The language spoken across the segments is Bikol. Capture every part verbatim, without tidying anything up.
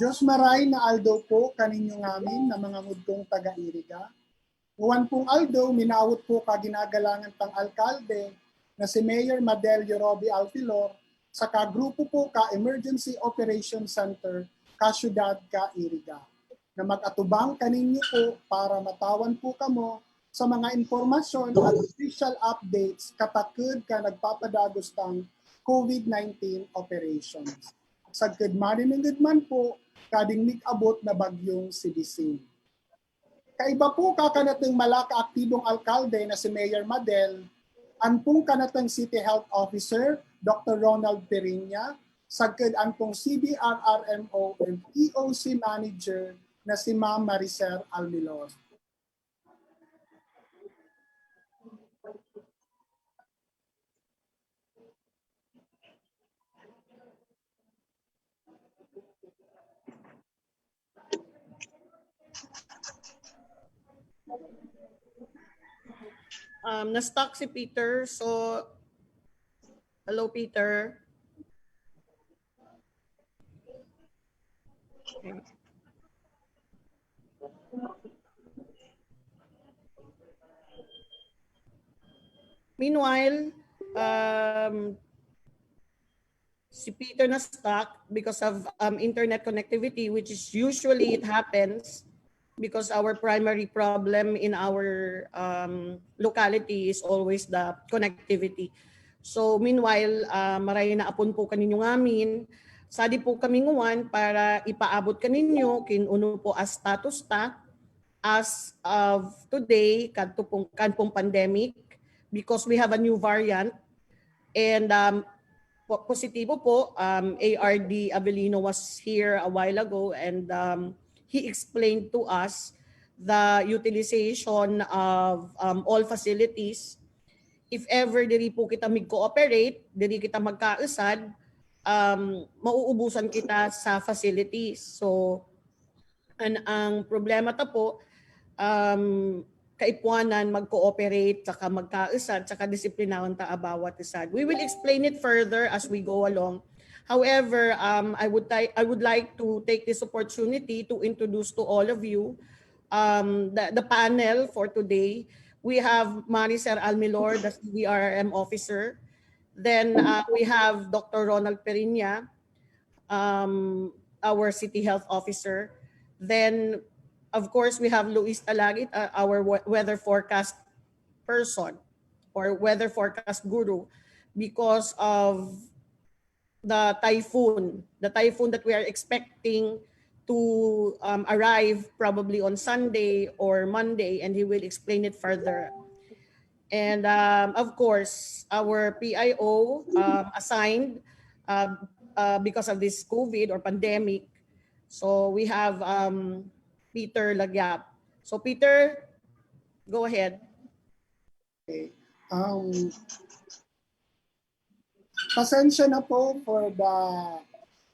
Diyos maray na aldaw po kaninyo ngamin na mga ngudkong taga-Iriga. Huwan pong aldaw, minawot po ka ginagalangan tang alkalde na si Mayor Madelio Roby Altilor sa kagrupo po ka Emergency Operation Center ka syudad ka Iriga na mag-atubang kaninyo po para matawan po kamo sa mga impormasyon at official updates katakod ka nagpapadagos tang COVID nineteen operations. Sagkod maniningod man po kading mig-abot na bagyong si Bising. Kaiba po kakanatong malakaaktibong alkalde na si Mayor Madel, an pong kanatong City Health Officer, Doctor Ronald Periña, sagkod an pong C B R R M O and E O C Manager na si Ma'am Maricel Almilor. Um, na-stuck si Peter. So, hello, Peter. Okay. Meanwhile, um, si Peter na-stuck because of um, internet connectivity, which is usually it happens because our primary problem in our um, locality is always the connectivity. So meanwhile, uh, maray na apon po kaninyo ngamin, sadi po kami nguwan para ipaabot kaninyo kin uno po as status ta as of today kadto pong, kan pong pandemic, because we have a new variant. And um, po- positibo po, um, A R D Avelino was here a while ago, and um, he explained to us the utilization of um, all facilities. If ever diri po kita mag-cooperate, diri kita magkausad, um, mauubusan kita sa facilities. So, an ang problema ta po, um, kaipuanan mag-cooperate, saka magkausad, saka disiplinahon ta abawat isad. We will explain it further as we go along. However, um, I would I would like to take this opportunity to introduce to all of you um, the, the panel for today. We have Maricel Almilor, the C B R M officer. Then uh, we have Doctor Ronald Periña, um, our city health officer. Then, of course, we have Luis Talagit, uh, our weather forecast person or weather forecast guru, because of the typhoon, the typhoon that we are expecting to um, arrive probably on Sunday or Monday, and he will explain it further. And um, of course, our P I O um, assigned uh, uh, because of this COVID or pandemic. So we have um, Peter Lagyap. So Peter, go ahead. Okay. Um, pasensya na po for the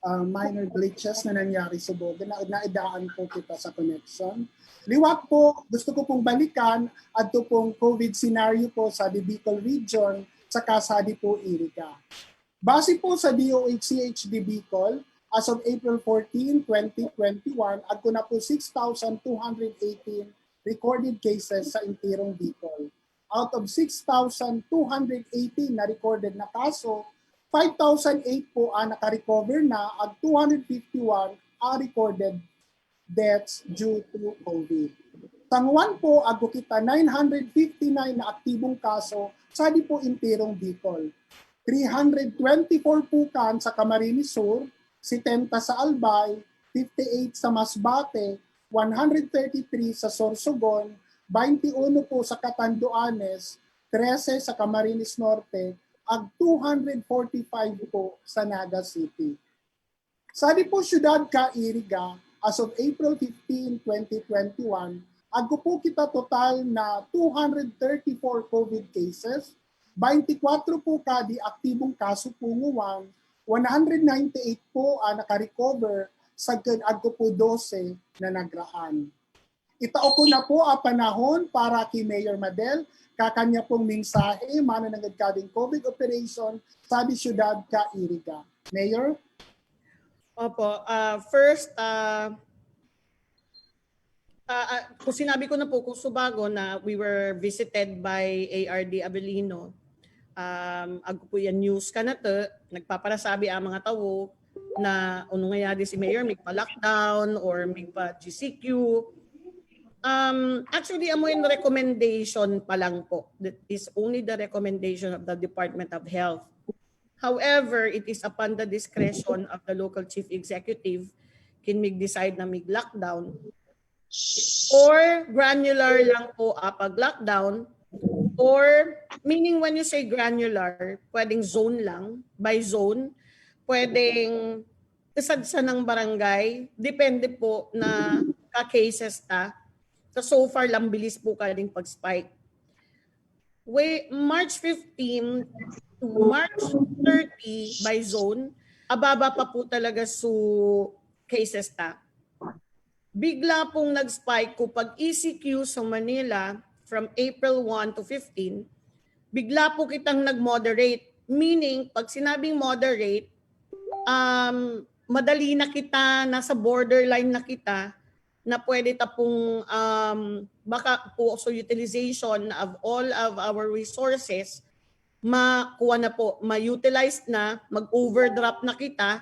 uh, minor glitches na nangyari sa Bogo. Na, naidaan po kita sa connection. Liwat po, gusto ko pong balikan adto pong COVID scenario po sa Bicol region, saka sa po Iriga. Base po sa D O H C H D Bicol, as of April fourteen, twenty twenty-one, agko na po six thousand two hundred eighteen recorded cases sa intirong Bicol. Out of six thousand two hundred eighteen na recorded na kaso, five thousand eight po ang nakarecover na at two hundred fifty-one ang recorded deaths due to COVID. Sa ngawan po, agko kita nine hundred fifty-nine na aktibong kaso sa di po intirong Bicol. Three hundred twenty-four po kan sa Camarines Sur, setenta sa Albay, fifty-eight sa Masbate, one hundred thirty-three sa Sorsogon, twenty-one po sa Catanduanes, trese sa Camarines Norte, ag two hundred forty-five po sa Naga City. Sa di po siyudad ka Iriga, as of April fifteen, twenty twenty-one, agko po kita total na two hundred thirty-four COVID cases, twenty-four po ka di aktibong kaso po nguwan, one hundred ninety-eight po ang nakarecover, sagkod agko po dose na nagraan. Itao ko na po ang panahon para ki Mayor Madel, kakanya pong mensahe, mananangad kabing COVID operation sa di siyudad ka Iriga. Mayor? Opo. Ah, first, ah, ah, ah, kung sinabi ko na po kung subago na we were visited by A R D Avelino, um, agko po yan news ka na to, nagpaparasabi ang mga tao na ano nga yadi si Mayor, may pa-lockdown or may pa-G C Q. Um, actually, amo yung recommendation pa lang po. That is only the recommendation of the Department of Health. However, it is upon the discretion of the local chief executive kin mig-decide na mig-lockdown or granular lang po ah, pag-lockdown or meaning when you say granular, pwedeng zone lang, by zone, pwedeng isa sa ng barangay, depende po na ka-cases ta. So, so far lang bilis po kaning pag-spike. Wait, March fifteen to March thirty by zone, ababa pa po talaga su cases ta. Bigla pong nag-spike ko pag E C Q sa Manila from April one to fifteen, bigla po kitang nag-moderate. Meaning, pag sinabing moderate, um, madali na kita, nasa borderline na kita, na pwede ta pong, um, baka po sa utilization of all of our resources, makuha na po, ma-utilize na, mag-overdraft na kita,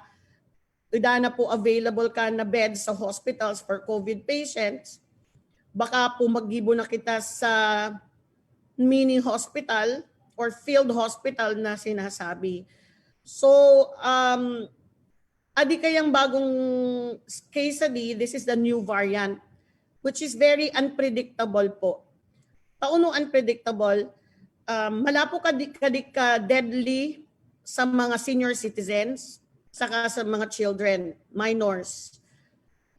ida na po available ka na bed sa hospitals for COVID patients, baka po maggibo na kita sa mini hospital or field hospital na sinasabi. So, um, adi kayang bagong case adi, this is the new variant, which is very unpredictable po. Paano unpredictable? Um, malapo ka di, ka di ka deadly sa mga senior citizens, saka sa mga children, minors.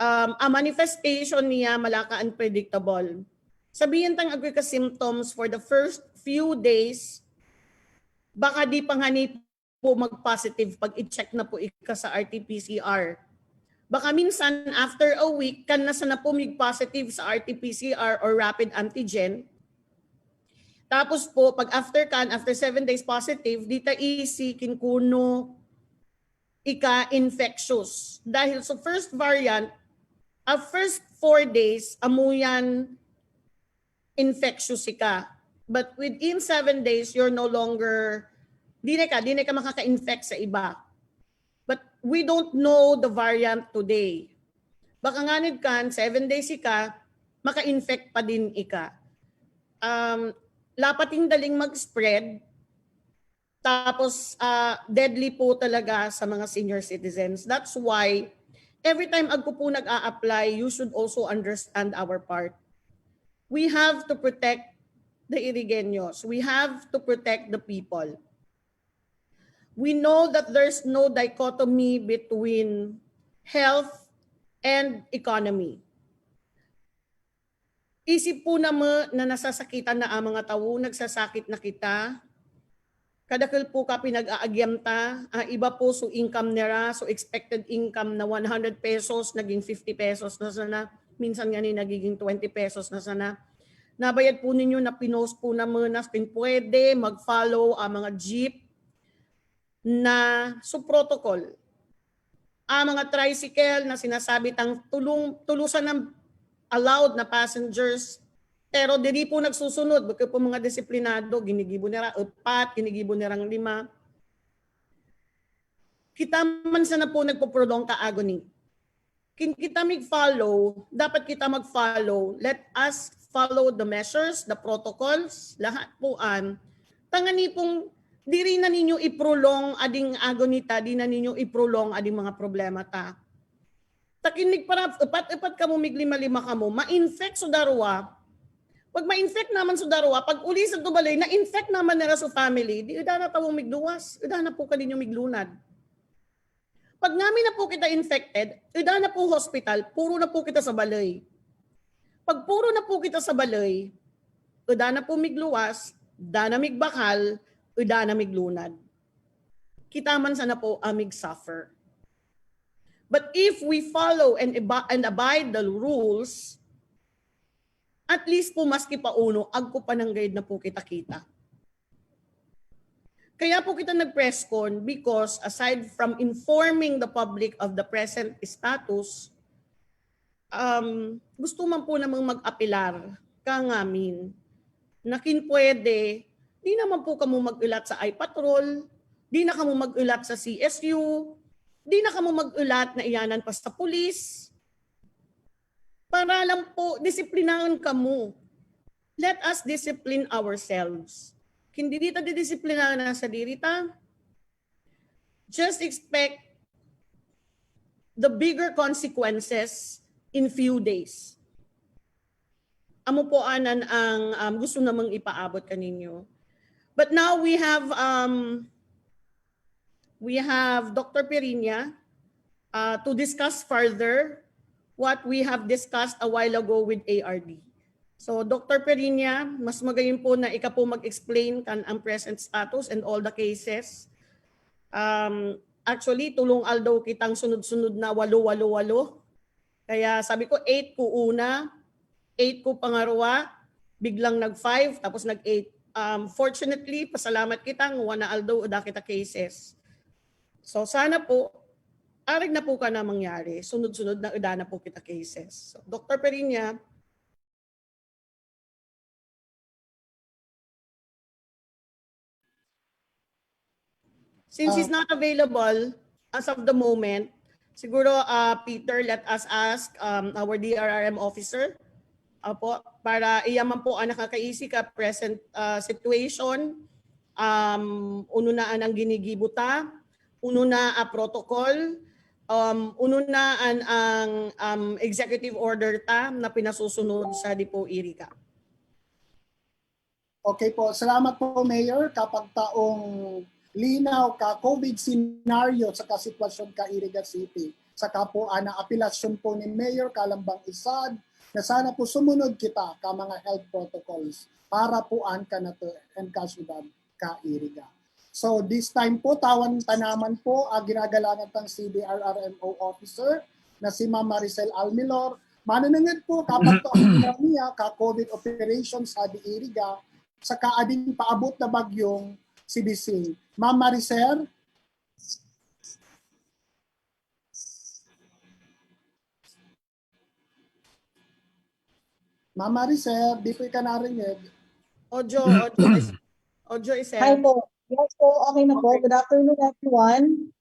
Um, ang manifestation niya, malaka unpredictable. Sabihin tang agri ka symptoms for the first few days, baka di pa ngani po mag-positive pag i-check na po ika sa R T P C R. Baka minsan, after a week, kan na sana po mig-positive sa R T P C R or rapid antigen. Tapos po, pag after kan, after seven days positive, di ta easy kin kuno ika-infectious. Dahil sa first variant, a first four days, amuyan infectious ika. But within seven days, you're no longer, di na ka, di na ka makaka-infect sa iba. But we don't know the variant today. Baka nganid kan, seven days ika, maka-infect pa din ika. Um, lapating daling mag-spread, tapos uh, deadly po talaga sa mga senior citizens. That's why every time agko po nag-a-apply, you should also understand our part. We have to protect the Irigeños. We have to protect the people. We know that there's no dichotomy between health and economy. Isip po naman na nasasakitan na ang mga tao, nagsasakit na kita. Kadakul po ka pinag-aagyam ta, ang iba po so income nira, so expected income na one hundred pesos, naging fifty pesos na sana, minsan nga ni nagiging twenty pesos na sana. Nabayad po ninyo na pinost po naman na pwede mag-follow ang mga jeep na so protocol. Ang mga tricycle na sinasabi tang tulong, tulusan ng allowed na passengers, pero diri po nagsusunod, baka po mga disiplinado, ginigibo nira upat, ginigibo nirang lima. Kita man sana po nagpo-prolong ka agony. Kin kita mig-follow, dapat kita mag-follow. Let us follow the measures, the protocols, lahat po an. Tangani pong diri na ninyo iprolong ading agony ta, di na ninyo iprolong ading mga problema ta. Takin mig para upat-upat kamo, mig lima-lima kamo, ma-infect so darwa. Pag ma-infect naman so darwa, pag uli sa tubalay, na-infect naman nira so family, di uda na tawong migluwas, uda na po kaninyo miglunad. Pag ngami na po kita infected, uda na po hospital, puro na po kita sa balay. Pag puro na po kita sa balay, uda na po migluwas, uda na migbakal, uda na miglunad. Kita man sana po ang mig-suffer. But if we follow and, and abide the rules, at least po maski pa uno, agko pananggayod na po kita kita. Kaya po kita nag-press con because aside from informing the public of the present status, um, gusto man po namang mag-apelar kangamin na kin pwede, di naman po kamo mag-ulat sa iPatrol, di na kamo mag-ulat sa C S U, di na kamo mag-ulat na iyanan pa sa pulis. Para lang po, disiplinahan kamo. Let us discipline ourselves. Hindi ta didisiplinahan na sa diri ta. Just expect the bigger consequences in few days. Amo po anan ang, um, gusto namang ipaabot kaninyo. But now we have, um, we have Doctor Perinia, uh, to discuss further what we have discussed a while ago with A R D. So, Doctor Perinia, mas magayon po na ika po mag-explain kan ang present status and all the cases. Um, actually, tulong aldaw kitang sunod-sunod na walo, walo, walo. Kaya sabi ko, eight ko una, eight ko pangarwa, biglang nag-five, tapos nag-eight. Um, fortunately, pasalamat kita, ng wana aldaw, uda kita cases. So, sana po, arag na po ka na mangyari. Sunod-sunod na, uda na po kita cases. So, Doctor Perinia, since he's not available as of the moment, siguro, uh, Peter, let us ask, um, our D R R M officer, opo, para iya man po ang nakakaisi ka present, uh, situation, um, uno na ang ginigibo ta, uno na a protocol, um, uno na an, ang, um, executive order ta na pinasusunod sa Dipo Iriga. Okay po. Salamat po, Mayor. Kapag taong linaw ka COVID scenario sa kasitwasyon ka Iriga City, saka po ana apelasyon po ni Mayor Kalambang Isad na sana po sumunod kita ka mga health protocols para po an kanato and kasyudad ka Iriga. So this time po, tawan tanaman po ang ginagalangan tang C D R R M O officer na si Ma'am Maricel Almilor. Manunungod po kapag to ang niya ka COVID operation sa Iriga sa kaading paabot na bagyong si Bising. Ma'am Maricel? Ma'am Maricel, di po ka narinig. Audio, audio is, audio is Hi po. Yes po, okay na po. Good afternoon, everyone.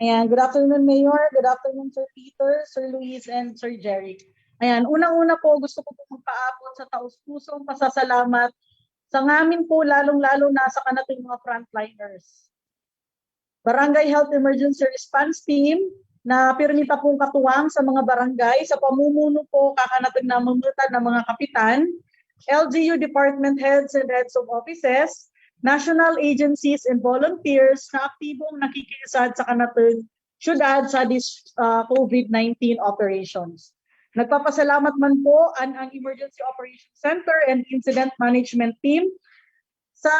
Ayan, good afternoon, Mayor. Good afternoon, Sir Peter, Sir Luis, and Sir Jerry. Ayan, unang-una po, gusto ko po magpaabot sa taus-pusong pasasalamat sa ngamin po, lalong-lalo na sa kanating mga frontliners. Barangay Health Emergency Response Team, na pirmi ta pong katuwang sa mga barangay sa pamumuno po kakanatong namumutan ng mga kapitan, L G U department heads and heads of offices, national agencies and volunteers na aktibong nakikiisad sa kanatong syudad sa dis, ah, COVID nineteen operations. Nagpapasalamat man po an, ang Emergency Operations Center and Incident Management Team sa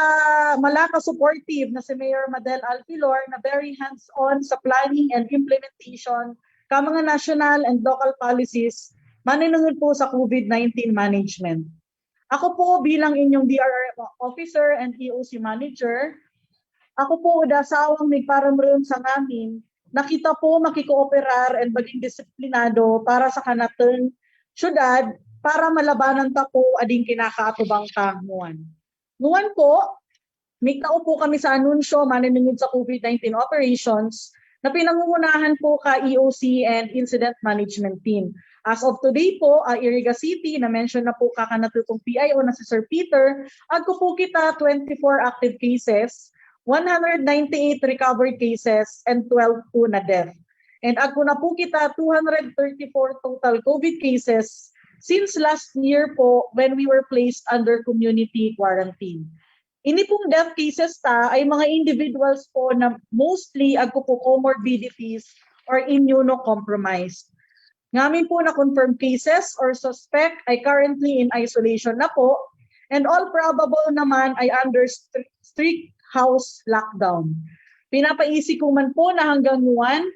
Malacca Supportive na si Mayor Madel Alpilor na very hands-on sa planning and implementation ka mga national and local policies maninungod po sa COVID nineteen management. Ako po bilang inyong D R R M officer and E O C manager, ako po uda sawang nagparamrom sa ngamin na kita po makikooperar and maging disiplinado para sa kanatong syudad para malabanan ta po ading kinakaatubang ta nguan. Nguan po, migtao po kami sa anunsyo maninungod sa COVID nineteen operations na pinangungunahan po ka E O C and Incident Management Team. As of today po, ah, Iriga City, na-mention na po kakanatutong P I O na si Sir Peter, agko po kita twenty-four active cases, one hundred ninety-eight recovered cases, and twelve po na death. And agko na po kita two hundred thirty-four total COVID cases since last year po when we were placed under community quarantine. Ini pong death cases ta ay mga individuals po na mostly agko po comorbidities or immunocompromised. Ngamin po na confirmed cases or suspect ay currently in isolation na po, and all probable naman ay under stri- strict house lockdown. Pinapaisi ko man po na hanggang nguan,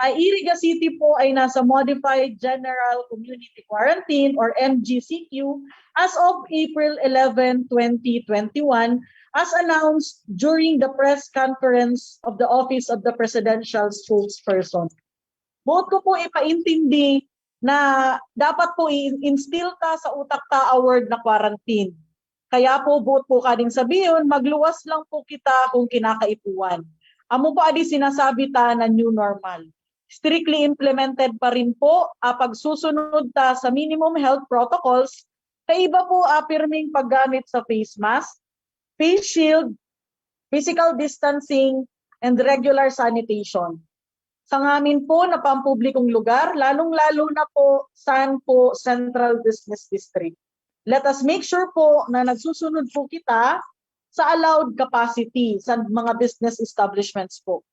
Ang Iriga City po ay nasa Modified General Community Quarantine or M G C Q as of April eleven, twenty twenty-one, as announced during the press conference of the Office of the Presidential Spokesperson. Buot ko po ipaintindi na dapat po i-instill ta sa utak ta a word na quarantine. Kaya po, buot po kaning sabihon, magluwas lang po kita kung kinakaipuhan. Amo po adi sinasabi ta na new normal. Strictly implemented pa rin po ang pagsusunod ta sa minimum health protocols, kaiba po ang pirming paggamit sa face mask, face shield, physical distancing, and regular sanitation. Sa ngamin po na pampublikong lugar, lalong-lalo na po saan po central business district. Let us make sure po na nagsusunod po kita sa allowed capacity sa mga business establishments po.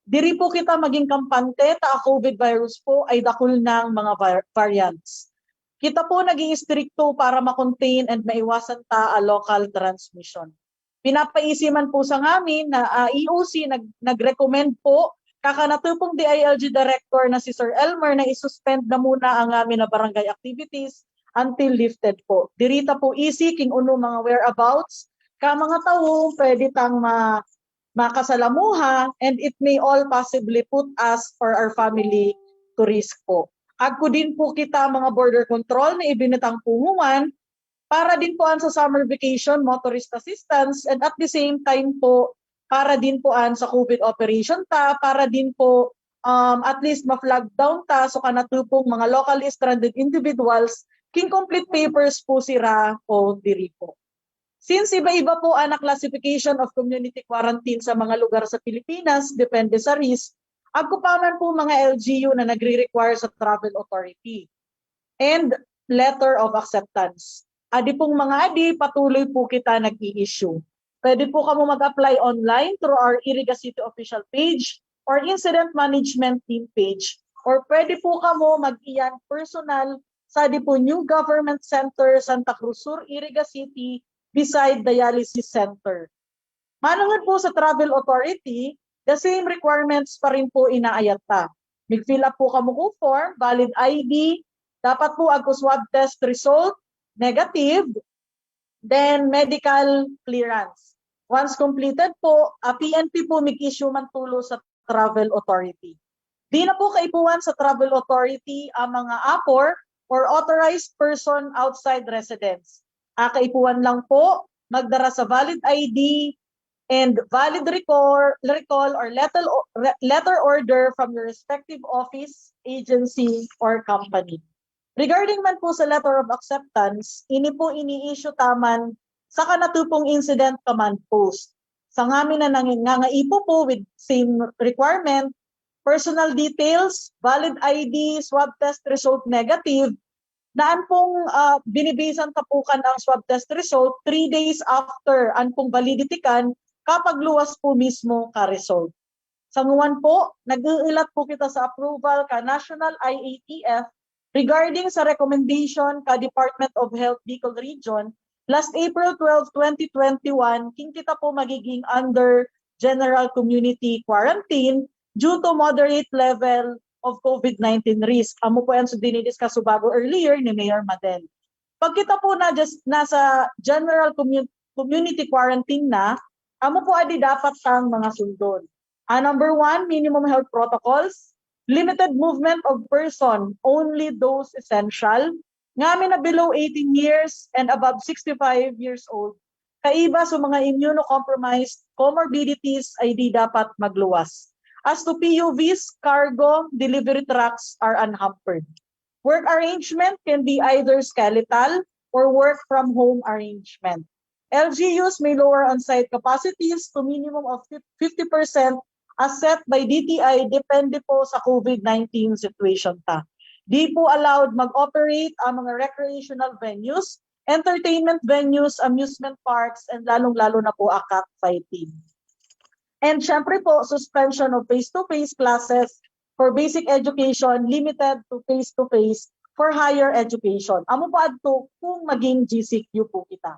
Diri po kita maging kampante ta ang COVID virus po ay dakul nang mga var- variants. Kita po nag-iistrikto para ma-contain and maiwasan ta ang local transmission. Pinapaisi man po sa ngamin na ah, E O C nag- nag-recommend po kakanatupong D I L G director na si Sir Elmer na isuspend na muna ang ngamin na barangay activities until lifted po. Dirita po isi king uno mga whereabouts ka mga tawo pwede tang ma makasalamuha, and it may all possibly put us or our family to risk po. Agko din po kita mga border control na ibinitang punguan para din po an sa summer vacation, motorist assistance, and at the same time po, para din po an sa COVID operation ta, para din po um, at least ma-flag down ta so kanatupong mga locally stranded individuals king complete papers po sira o diri po. Since iba-iba po ang classification of community quarantine sa mga lugar sa Pilipinas, depende sa risk, agko pa man po mga L G U na nagre-require sa travel authority and letter of acceptance. Adi pong mga adi, patuloy po kita nag-i-issue. Pwede po kamo mag-apply online through our Iriga City official page or Incident Management Team page. Or pwede po kamo mag-iyan personal sa di po New Government Center, Santa Cruz Sur, Iriga City, beside Dialysis Center. Manungod po sa travel authority, the same requirements pa rin po inaayat ta. Mag-fill up po kamo ko form, valid I D, dapat po agko swab test result, negative, then medical clearance. Once completed po, a P N P po mag-issue man tulo sa travel authority. Di na po kaipuhan sa travel authority ang mga apor or authorized person outside residence. A kaipuhan lang po magdara sa valid I D and valid recall, recall or letter, letter order from your respective office, agency, or company. Regarding man po sa letter of acceptance, ini po ini-issue ta man sa kanatupong incident command post. Sa ngamin na nangangaipo po with same requirement, personal details, valid I D, swab test result negative, na an pong ah, binibisan tapukan ang swab test result three days after an pong validity kan kapag luwas po mismo ka result. Sa ngawan po, nag-uulat po kita sa approval ka National I A T F regarding sa recommendation ka Department of Health Bicol Region last April twelve, twenty twenty-one, king kita po magiging under general community quarantine due to moderate level of COVID nineteen risk. Amo po yan sa dinidiscuss bago earlier ni Mayor Madel. Pag kita po na just nasa general commu- community quarantine na, amo po adi dapat tang mga sundon. Ah, number one, minimum health protocols, limited movement of person, only those essential, ngamin na below eighteen years and above sixty-five years old, kaiba sa mga immunocompromised comorbidities ay di dapat magluwas. As to P U Vs, cargo, delivery trucks are unhampered. Work arrangement can be either skeletal or work from home arrangement. L G Us may lower on-site capacities to minimum of fifty percent as set by D T I depende po sa COVID nineteen situation ta. Di po allowed mag-operate ang mga recreational venues, entertainment venues, amusement parks, and lalong-lalo na po ang cockfighting. And syempre po, suspension of face-to-face classes for basic education, limited to face-to-face for higher education. Amo po adto kung maging G C Q po kita.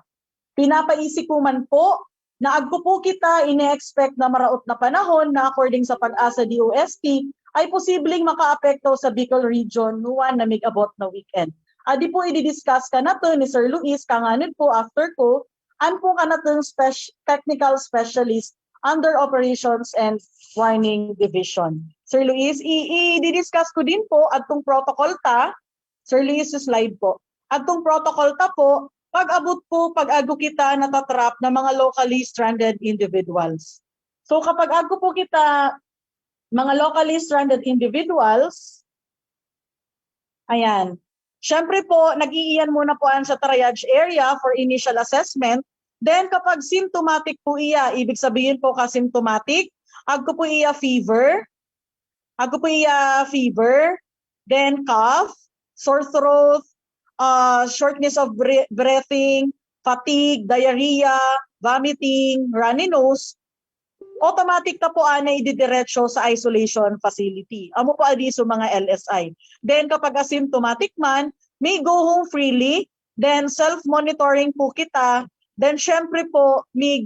Pinapaisi ko man po na agko po kita ini-expect na maraot na panahon na according sa PAGASA D O S T, ay posibleng makaapekto sa Bicol region nuan na mig-abot na weekend. Adi po i-discuss kanato ni Sir Luis, kanganod po after ko, an pong kanatong spec-, technical specialist under Operations and Warning Division. Sir Luis, i-, i-discuss ko din po adtong protocol ta. Sir Luis, slide po. Adtong protocol ta po, pag-abot po, pag-ago kita natatrap na mga locally stranded individuals. So kapag ago po kita mga locally stranded individuals, ayan. Siyempre po, nag-iiyan muna po an sa triage area for initial assessment. Then kapag symptomatic po iya, ibig sabihin po ka symptomatic, agko po iya fever, agko po iya fever, then cough, sore throat, uh, shortness of bre- breathing, fatigue, diarrhea, vomiting, runny nose, automatic ta po ana ididiretso sa isolation facility. Amo po adi sa mga L S I. Then kapag asymptomatic man, may go home freely, then self-monitoring po kita, then syempre po, may,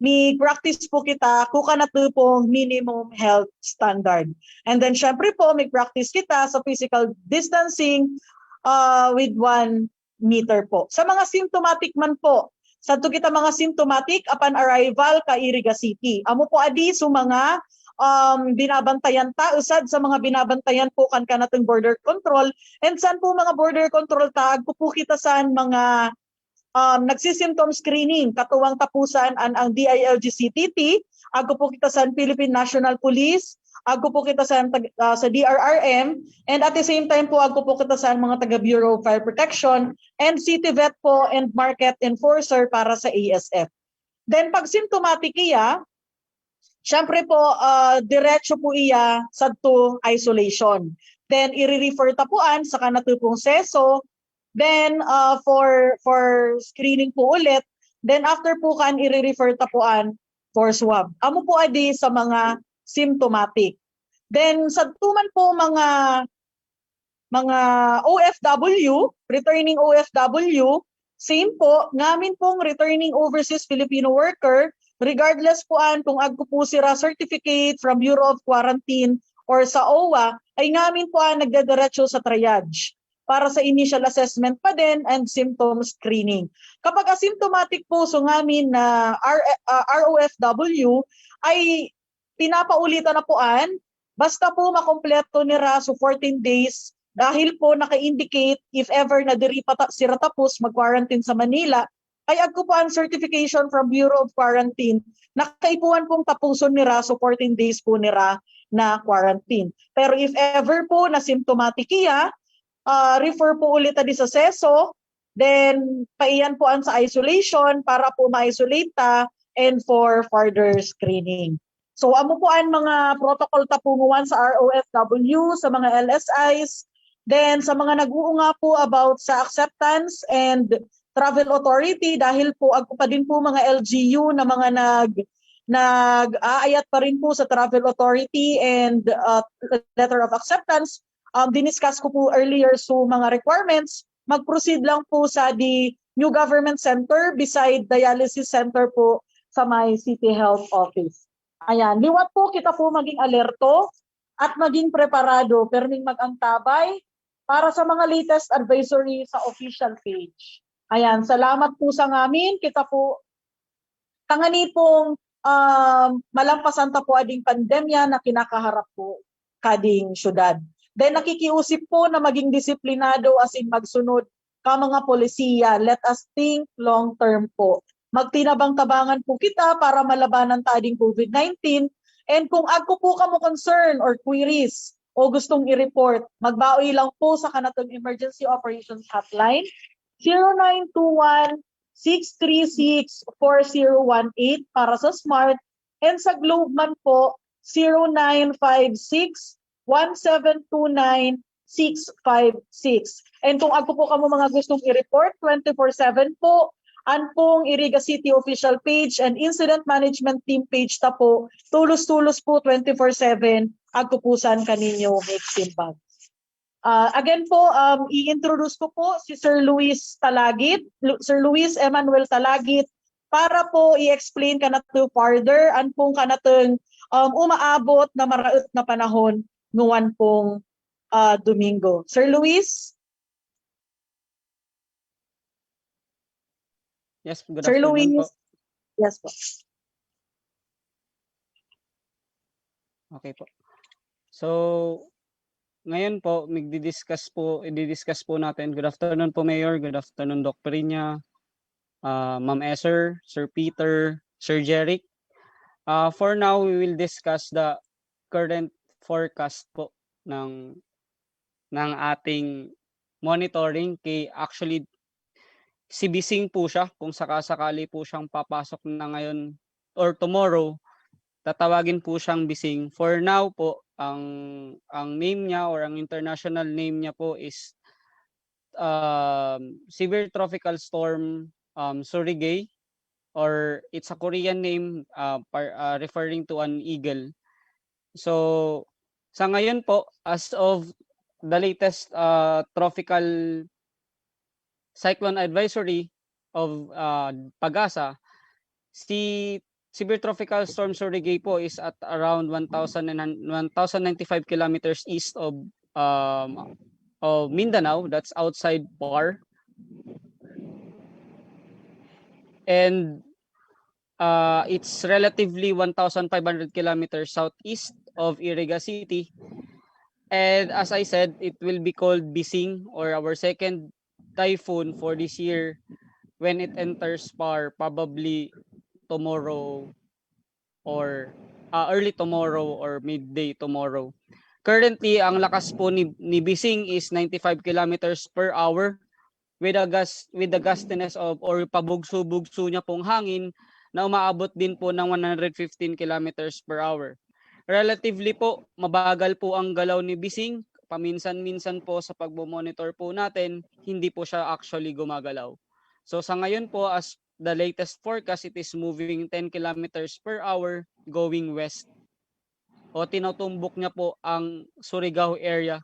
may practice po kita kung kanato pong minimum health standard. And then syempre po, may practice kita sa physical distancing uh, with one meter po. Sa mga symptomatic man po, sadto kita mga symptomatic upon arrival ka Iriga City. Amo po adi so mga um, binabantayan ta, usad sa mga binabantayan po kan kanatong border control. And san po mga border control ta, agko po kita san mga um, nagsisymptom screening, katuwang tapusan an ang D I L G C T T, agko po kita san Philippine National Police, agko po kita san tag- ah, sa D R R M, and at the same time po, agko po kita san mga taga Bureau of Fire Protection, and city vet po, and market enforcer para sa A S F. Then pag symptomatic iya, syempre po, ah, diretso po iya sadto isolation. Then i-refer ta po an sa kanatupong seso. Then uh, for for screening po ulit. Then after po kan i-refer ta po an for swab. Amo po adi sa mga symptomatic. Then sadto man po mga mga O F W, returning O F W, same po, ngamin pong returning overseas Filipino worker, regardless po an kung agko po sira certificate from Bureau of Quarantine or sa O W A, ay ngamin po an nagdediretso sa triage para sa initial assessment pa din and symptom screening. Kapag asymptomatic po, so ngamin na R, uh, R O F W ay pinapaulitan na po an, basta po makompleto nira so fourteen days, dahil po naka-indicate if ever na diri pa ta- sira tapos mag-quarantine sa Manila, ay agko po ang certification from Bureau of Quarantine na kaipuhan pong tapuson nira so fourteen days po nira na quarantine. Pero if ever po na symptomatic iya, uh, refer po ulit adi sa seso, then paiyan po ang sa isolation para po ma-isolate ta and for further screening. So amo po ang mga protocol ta po ngawan sa R O F W, sa mga L S Is, then sa mga nag-uunga po about sa acceptance and travel authority, dahil po agko pa din po mga L G U na mga nag nag-aayat pa rin po sa travel authority and uh, letter of acceptance. Um, diniscuss ko po earlier so mga requirements. Mag-proceed lang po sa the new government center beside dialysis center po sa may City Health Office. Ayan, liwat po kita po maging alerto at maging preparado, perming mag-antabay para sa mga latest advisory sa official page. Ayan, salamat po sa ngamin. Kita po, tangani pong um, malampasan ta po ading pandemya na kinakaharap po kading syudad. Then nakikiusip po na maging disiplinado asin magsunod ka mga polisiya. Let us think long term po. Magtinabang-tabangan po kita para malabanan ta ading COVID nineteen. And kung agko po kamo concern or queries o gustong i-report, magbaoy lang po sa kanatong Emergency Operations Hotline, zero nine two one, six three six, four zero one eight para sa Smart, and sa Globe man po, zero nine five six, one seven two nine, six five six. And kung agko po kamo mga gustong i-report, twenty-four seven po, an pong Iriga City official page and incident management team page ta po, tulos-tulos po, twenty-four seven, agko po san kaninyo mixing bag. Uh, again po, um, i-introduce ko po si Sir Luis Talagit, Lu- Sir Luis Emmanuel Talagit, para po i-explain kanato further an pong kanatong um, umaabot na maraot na panahon ngwan pong, ah, Domingo. Sir Luis? Yes, good Sir afternoon Luis? Po. Yes po. Okay po. So, ngayon po, magdi-discuss po, i-discuss po natin. Good afternoon po, Mayor. Good afternoon, Doc Periña, ah, Ma'am Esther, Sir Peter, Sir Jeric. Ah, for now, we will discuss the current forecast po ng ng ating monitoring kay actually si Bising po siya kung sakasakali po siyang papasok na ngayon or tomorrow, tatawagin po siyang Bising. For now po, ang ang name niya or ang international name niya po is um, Severe Tropical Storm um, Surigay, or it's a Korean name uh, par, uh, referring to an eagle. So sa ngayon po, as of the latest uh, tropical cyclone advisory of uh, PAGASA, si Severe Tropical Storm Surigay po is at around one thousand and one thousand ninety-five kilometers east of um, of Mindanao, that's outside PAR. And uh, it's relatively one thousand five hundred kilometers southeast of Iriga City. And as I said, it will be called Bising, or our second typhoon for this year, when it enters PAR, probably tomorrow or uh, early tomorrow or midday tomorrow. Currently, ang lakas po ni, ni Bising is ninety-five kilometers per hour with a gas with the gustiness of or pabugso-bugso niya pong hangin na umaabot din po ng one hundred fifteen kilometers per hour. Relatively po, mabagal po ang galaw ni Bising. Paminsan-minsan po sa pagmo-monitor po natin, hindi po siya actually gumagalaw. So sa ngayon po, as the latest forecast, it is moving ten kilometers per hour going west. O tinutumbok niya po ang Surigao area.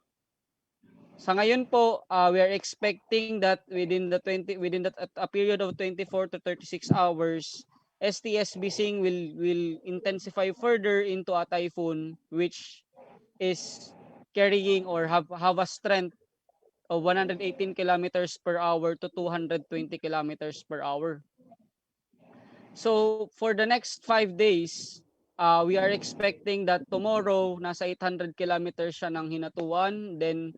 Sa ngayon po, uh, we are expecting that within the twenty within that a period of twenty-four to thirty-six hours, S T S Bising will will intensify further into a typhoon, which is carrying or have have a strength of one hundred eighteen kilometers per hour to two hundred twenty kilometers per hour. So for the next five days, uh, we are expecting that tomorrow nasa eight hundred kilometers siya ng hinatuan, then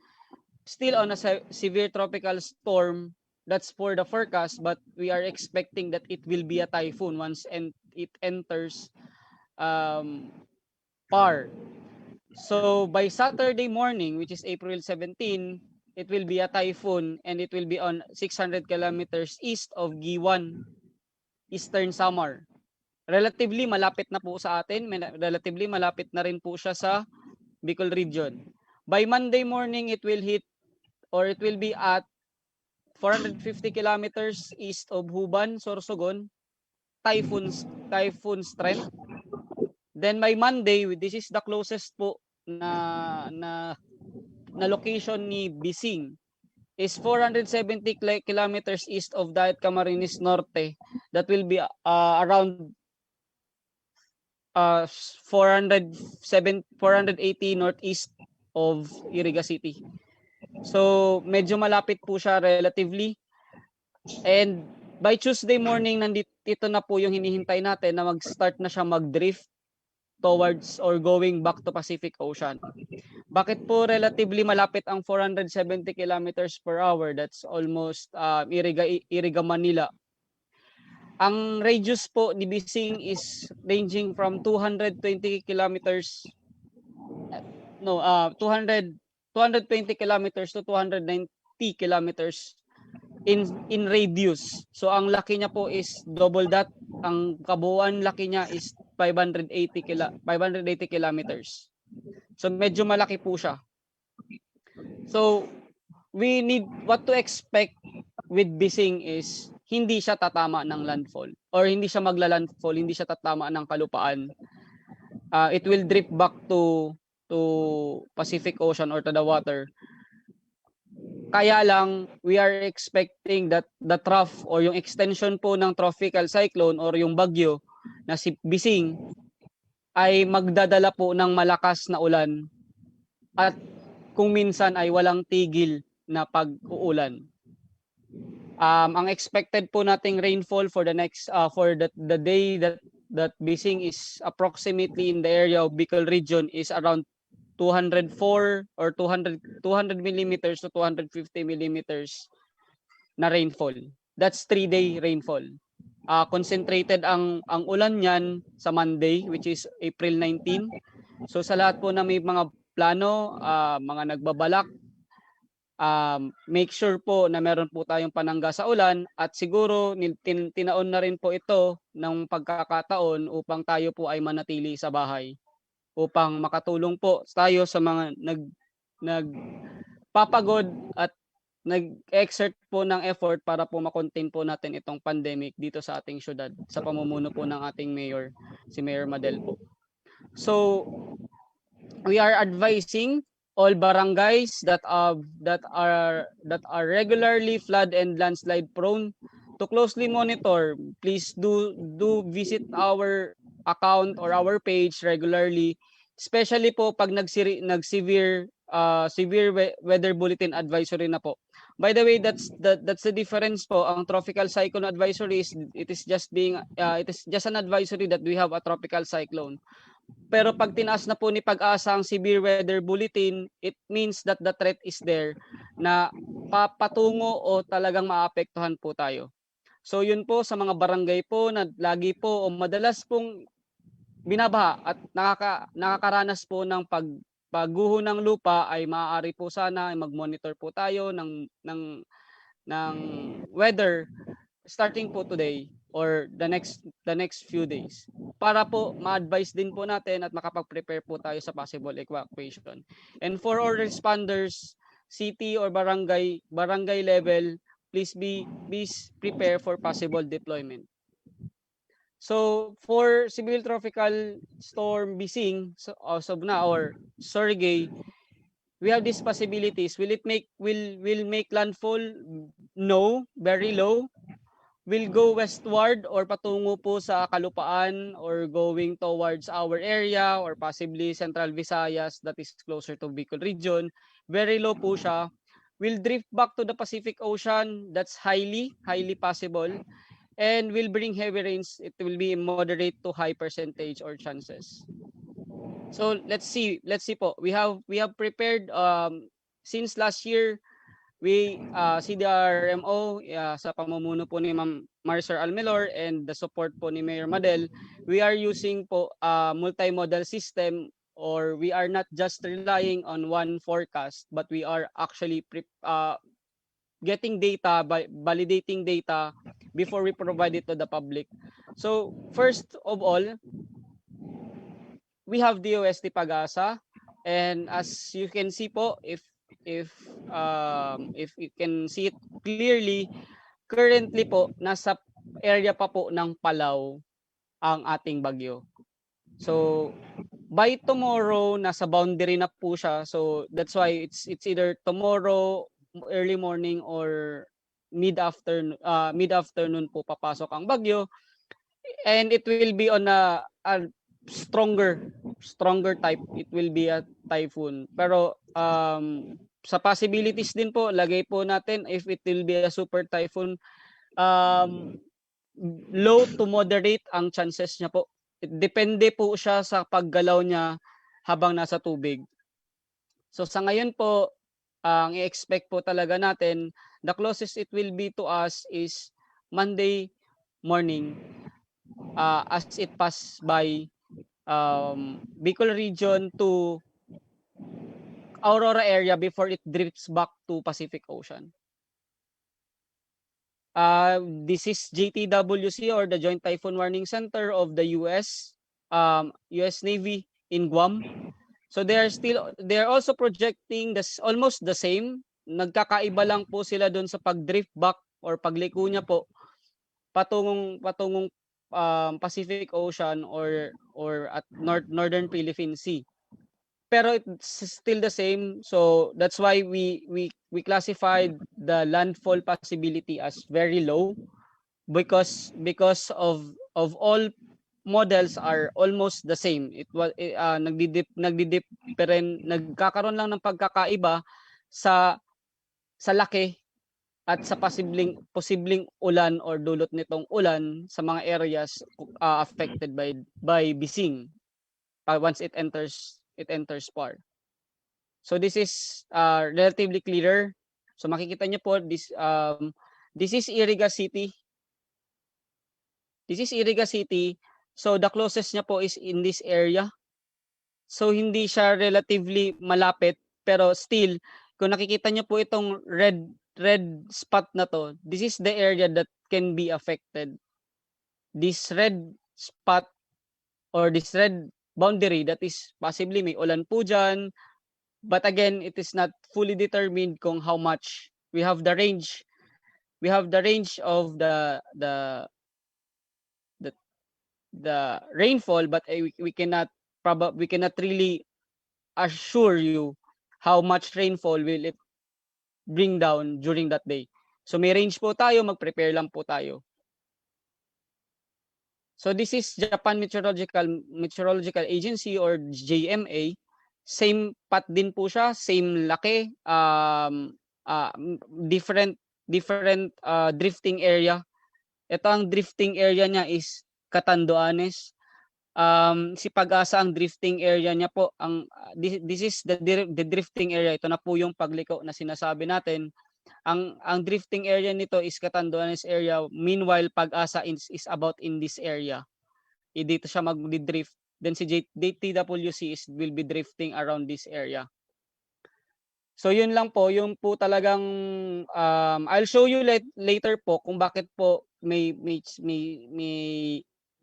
still on a se- severe tropical storm. That's for the forecast, but we are expecting that it will be a typhoon once and it enters um, PAR. So by Saturday morning, which is April seventeen, it will be a typhoon and it will be on six hundred kilometers east of Guiuan, Eastern Samar. Relatively malapit na po sa atin, relatively malapit na rin po siya sa Bicol region. By Monday morning, it will hit or it will be at four hundred fifty kilometers east of Juban, Sorsogon, typhoon typhoon strength. Then by Monday, this is the closest po na na na location ni Bising is four hundred seventy kilometers east of Diet Camarines Norte. That will be uh, around uh, four hundred seven four hundred eighty northeast of Iriga City. So medyo malapit po siya relatively. And by Tuesday morning, nandito na po yung hinihintay natin na mag-start na siya mag-drift towards or going back to Pacific Ocean. Bakit po relatively malapit ang four hundred seventy kilometers per hour? That's almost uh, Iriga, Iriga, Manila. Ang radius po ni Bising is ranging from two hundred twenty kilometers, no, uh, two hundred, two hundred twenty kilometers to two hundred ninety kilometers in in radius. So ang laki niya po is double that. Ang kabuuan laki niya is five hundred eighty kila, five hundred eighty kilometers. So medyo malaki po siya. So we need what to expect with Bising is hindi siya tatama ng landfall or hindi siya magla-landfall, hindi siya tatama ng kalupaan. Uh, it will drift back to to Pacific Ocean or to the water. Kaya lang, we are expecting that the trough or yung extension po ng tropical cyclone or yung bagyo na si Bising ay magdadala po ng malakas na ulan at kung minsan ay walang tigil na pag-uulan. Um, ang expected po nating rainfall for the next, uh, for the, the day that, that Bising is approximately in the area of Bicol region is around two hundred four or two hundred, two hundred millimeters to two hundred fifty millimeters na rainfall. That's three-day rainfall. Uh, concentrated ang, ang ulan niyan sa Monday, which is April nineteen. So sa lahat po na may mga plano, uh, mga nagbabalak, um, make sure po na meron po tayong panangga sa ulan at siguro nin-, tin-, tinaon na rin po ito ng pagkakataon upang tayo po ay manatili sa bahay, upang makatulong po tayo sa mga nag-, nagpapagod at nag-exert po ng effort para po ma-contain po natin itong pandemic dito sa ating syudad, sa pamumuno po ng ating mayor, si Mayor Madel po. So, we are advising all barangays that, uh, that are, that are regularly flood and landslide prone to closely monitor. Please do, do visit our account or our page regularly, especially po pag nagsiri-, nag-severe, uh, severe we-, weather bulletin advisory na po. By the way, that's the, that's the difference po. Ang tropical cyclone advisory is, it is just being, uh, it is just an advisory that we have a tropical cyclone. Pero pag tinaas na po ni PAGASA ang severe weather bulletin, it means that the threat is there na papatungo o talagang maapektuhan po tayo. So yun po, sa mga barangay po na lagi po o madalas pong binabaha at nakaka-, nakakaranas po ng pag-, pagguho ng lupa, ay maaari po sana ay mag-monitor po tayo ng, ng, ng weather starting po today or the next, the next few days, para po ma-advise din po natin at makapag-prepare po tayo sa possible evacuation. And for all responders, city or barangay, barangay level, please be, please prepare for possible deployment. So for severe tropical storm Bising, so, as of now, or Sergey, we have these possibilities. Will it make, will, will make landfall? No, very low. Will go westward or patungo po sa Kalupaan or going towards our area or possibly Central Visayas that is closer to Bicol region. Very low po siya. Will drift back to the Pacific Ocean. That's highly, highly possible. And will bring heavy rains. It will be moderate to high percentage or chances. So let's see, let's see po. We have, we have prepared, um, since last year, we, uh, C D R M O, uh, sa pamumuno po ni Ma'am Maricel Almelor and the support po ni Mayor Madel, we are using po, uh, multimodal system, or we are not just relying on one forecast, but we are actually pre-, uh, getting data, by validating data before we provide it to the public. So first of all, we have D O S T PAGASA, and as you can see po, if, if, um, if you can see it clearly, currently po, nasa area pa po ng Palau ang ating bagyo. So by tomorrow, nasa boundary na po siya. So that's why it's, it's either tomorrow early morning or mid afternoon, ah, mid afternoon po papasok ang bagyo. And it will be on a, a stronger, stronger type. It will be a typhoon. Pero, um, sa possibilities din po, lagay po natin, if it will be a super typhoon, um, low to moderate ang chances niya po. Depende po siya sa paggalaw niya habang nasa tubig. So sa ngayon po, ang i-expect po talaga natin, the closest it will be to us is Monday morning, ah, as it pass by, um, Bicol region to Aurora area before it drifts back to Pacific Ocean. Ah, this is J T W C or the Joint Typhoon Warning Center of the U S, um, U S Navy in Guam. So they are still, they are also projecting this, almost the same. Nagkakaiba lang po sila doon sa pag-drift back or pagliko niya po patungong, patungong, um, Pacific Ocean or, or at North, Northern Philippine Sea. Pero it's still the same. So that's why we, we, we classified the landfall possibility as very low because, because of, of all models are almost the same. It was, eh, ah, nagdidip-, nagdidiperen-, nagkakaroon lang ng pagkakaiba sa, sa laki at sa posibleng, posibleng ulan or dulot nitong ulan sa mga areas, ah, affected by, by Bising, ah, once it enters, it enters PAR. So this is, ah, relatively clearer. So makikita niyo po, this, um, this is Iriga City. This is Iriga City. So the closest niya po is in this area. So hindi siya relatively malapit, pero still, kung nakikita niyo po itong red, red spot na 'to, this is the area that can be affected. This red spot or this red boundary, that is possibly may ulan po diyan. But again, it is not fully determined kung how much. We have the range. We have the range of the, the, the, the rainfall, but, eh, we, we cannot proba-, we cannot really assure you how much rainfall will it bring down during that day. So may range po tayo, mag-prepare lang po tayo. So this is Japan Meteorological, Meteorological Agency or J M A. Same path din po siya, same laki, um, ah, m-, different, different, ah, drifting area. Ito, ang drifting area niya is Catanduanes. Um, si PAGASA, ang drifting area niya po, ang, ah, this, this is the dir-, the drifting area. Ito na po yung pagliko na sinasabi natin. Ang, ang drifting area nito is Catanduanes area. Meanwhile, PAGASA is, is about in this area. I-, dito siya magdi-drift. Then si J-, D T W C is, will be drifting around this area. So yun lang po, yung po talagang, um, I'll show you lat-, later po kung bakit po may, may, may, may,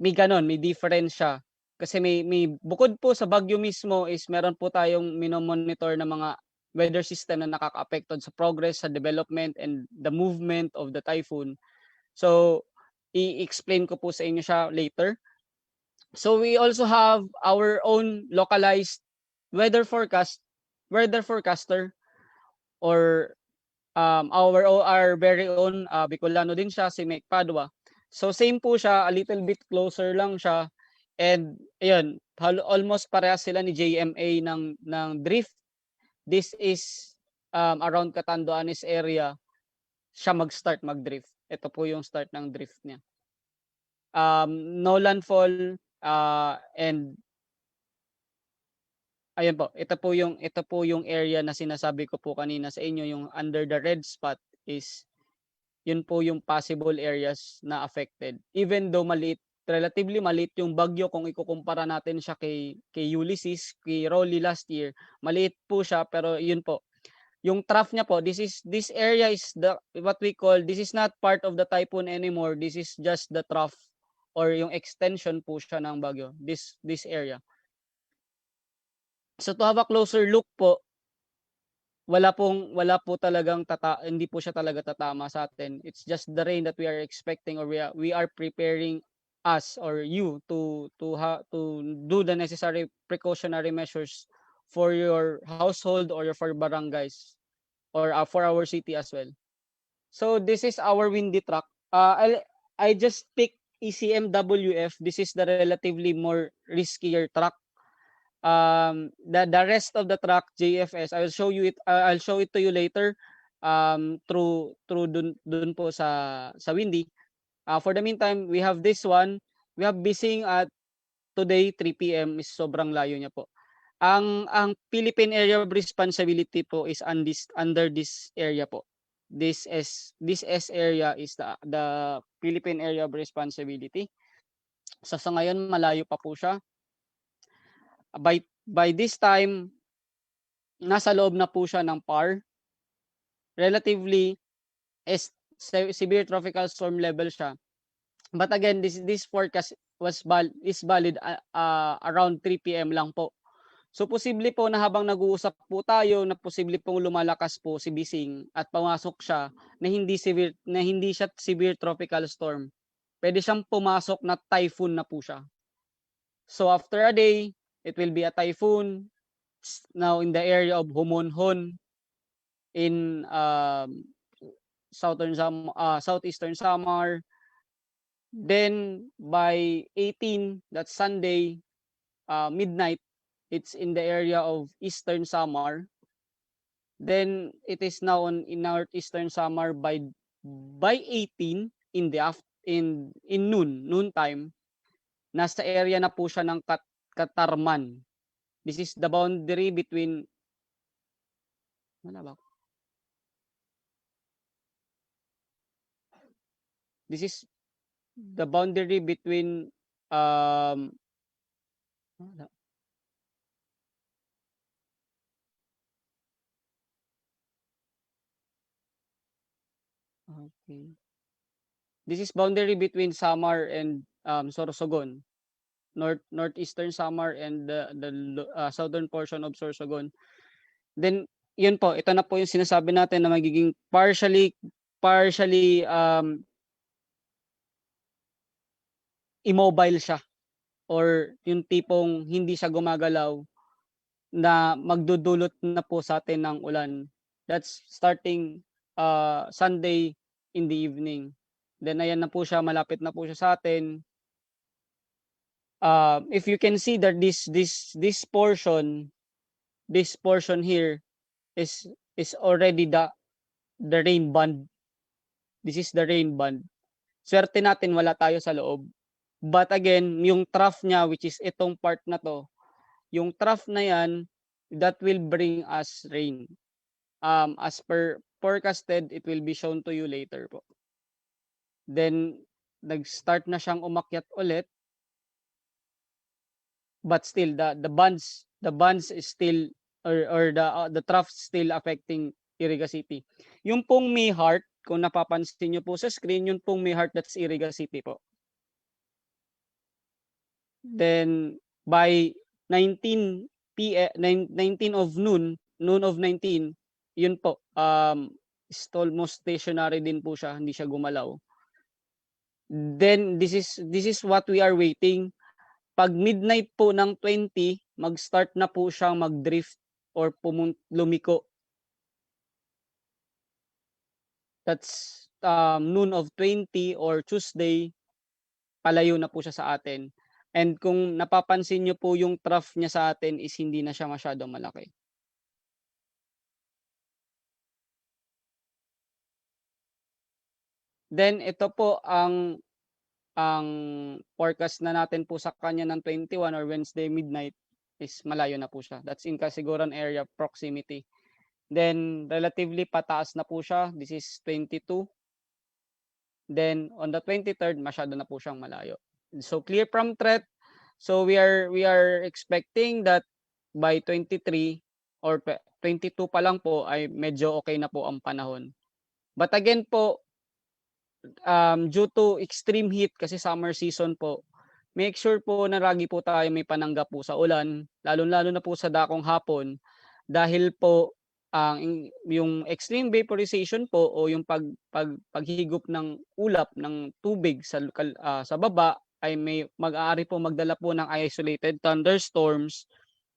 may ganon, may difference siya. Kasi may, may, bukod po sa bagyo mismo is meron po tayong minomonitor na mga weather system na nakakaapekto sa progress, sa development, and the movement of the typhoon. So, i-explain ko po sa inyo siya later. So, we also have our own localized weather forecast, weather forecaster, or, um, our o-, our very own, ah, Bicolano din siya, si Mike Padua. So, same po siya, a little bit closer lang siya. And, ayun, hal-, almost parehas sila ni J M A ng, ng drift. This is, um, around Catanduanes area, siya mag-start mag-drift. Ito po yung start ng drift niya. Um, no landfall, ah, and ayun po, ito po yung, ito po yung area na sinasabi ko po kanina sa inyo, yung under the red spot is, yun po yung possible areas na affected. Even though maliit, relatively maliit yung bagyo kung ikukumpara natin siya kay, kay Ulysses, kay Rolly last year, maliit po siya, pero yun po, yung trough niya po, this is, this area is the, what we call, this is not part of the typhoon anymore. This is just the trough or yung extension po siya ng bagyo, this, this area. So to have a closer look po, wala pong, wala po talagang tata-, hindi po siya talaga tatama sa atin. It's just the rain that we are expecting or we are, we are preparing us or you to, to ha-, to do the necessary precautionary measures for your household or for barangays or, uh, for our city as well. So this is our windy track. Uh, I, I just pick E C M W F. This is the relatively more riskier track. Um, the, the rest of the track, J F S, I will show you it, uh, I'll show it to you later, um, through, through dun, dun po sa, sa windy. Uh, for the meantime, we have this one. We have Bising at today, three P M is sobrang layo niya po. Ang, ang Philippine Area of Responsibility po is on this, under this area po. This is, this S area is the, the Philippine Area of Responsibility. So, sa ngayon, malayo pa po siya. By, by this time, nasa loob na po siya ng PAR. Relatively, is se-, severe tropical storm level siya. But again, this, this forecast was val-, is valid, ah, ah, around three P M lang po. So, posible po na habang nag-uusap po tayo na posible pong lumalakas po si Bising at pumasok siya na hindi severe, na hindi siya severe tropical storm. Pwede siyang pumasok na typhoon na po siya. So, after a day, it will be a typhoon. It's now in the area of Homonhon in, um, southern Sam-, ah, southeastern Samar. Then by eighteen, that's Sunday, uh, midnight, it's in the area of Eastern Samar. Then it is now on, in northeastern Samar by by eighteen in the af-, in in noon, noon time. Nasa area na po siya ng Kat-, Catarman. This is the boundary between, wala ba? This is the boundary between, um, wala. Okay. This is boundary between Samar and, um, Sorsogon. North, northeastern Samar and the, the lo-, ah, southern portion of Sorsogon. Then, yun po, ito na po yung sinasabi natin na magiging partially, partially, um, immobile siya or yung tipong hindi siya gumagalaw na magdudulot na po sa atin ng ulan. That's starting, ah, Sunday in the evening. Then ayan na po siya, malapit na po siya sa atin. Ah, if you can see that this, this, this portion, this portion here is, is already the, the rain band. This is the rain band. Swerte natin wala tayo sa loob. But again, yung trough niya, which is itong part na 'to, yung trough na 'yan, that will bring us rain. Um, as per forecasted, it will be shown to you later po. Then, nag-start na siyang umakyat ulit. But still, the, the bands, the bands is still, or, or the, uh, the trough still affecting Iriga City. Yung pong may heart, kung napapansin niyo po sa screen, yun pong may heart, that's Iriga City po. Then, by nineteen P M, nine-, nineteen of noon, noon of nineteen, yun po, um, is almost stationary din po siya, hindi siya gumalaw. Then, this is, this is what we are waiting. Pag midnight po ng twenty, mag-start na po siyang mag-drift or pumun-, lumiko. That's, um, noon of twenty or Tuesday, palayo na po siya sa atin. And kung napapansin niyo po, yung trough niya sa atin is hindi na siya masyadong malaki. Then ito po ang, ang forecast na natin po sa kanya ng twenty-one or Wednesday midnight is malayo na po siya. That's in Casiguran area proximity. Then relatively pataas na po siya. This is twenty-two. Then on the twenty-third, masyado na po siyang malayo. So clear from threat. So we are, we are expecting that by twenty-three or pe-, twenty-two pa lang po ay medyo okay na po ang panahon. But again po, um, due to extreme heat, kasi summer season po, make sure po na lagi po tayo may panangga po sa ulan, lalong-lalo na po sa dakong hapon, dahil po ang, yung extreme vaporization po o yung pag-, pag-, paghigop ng ulap ng tubig sa lokal, ah, sa baba ay may, mag-aari po magdala po ng isolated thunderstorms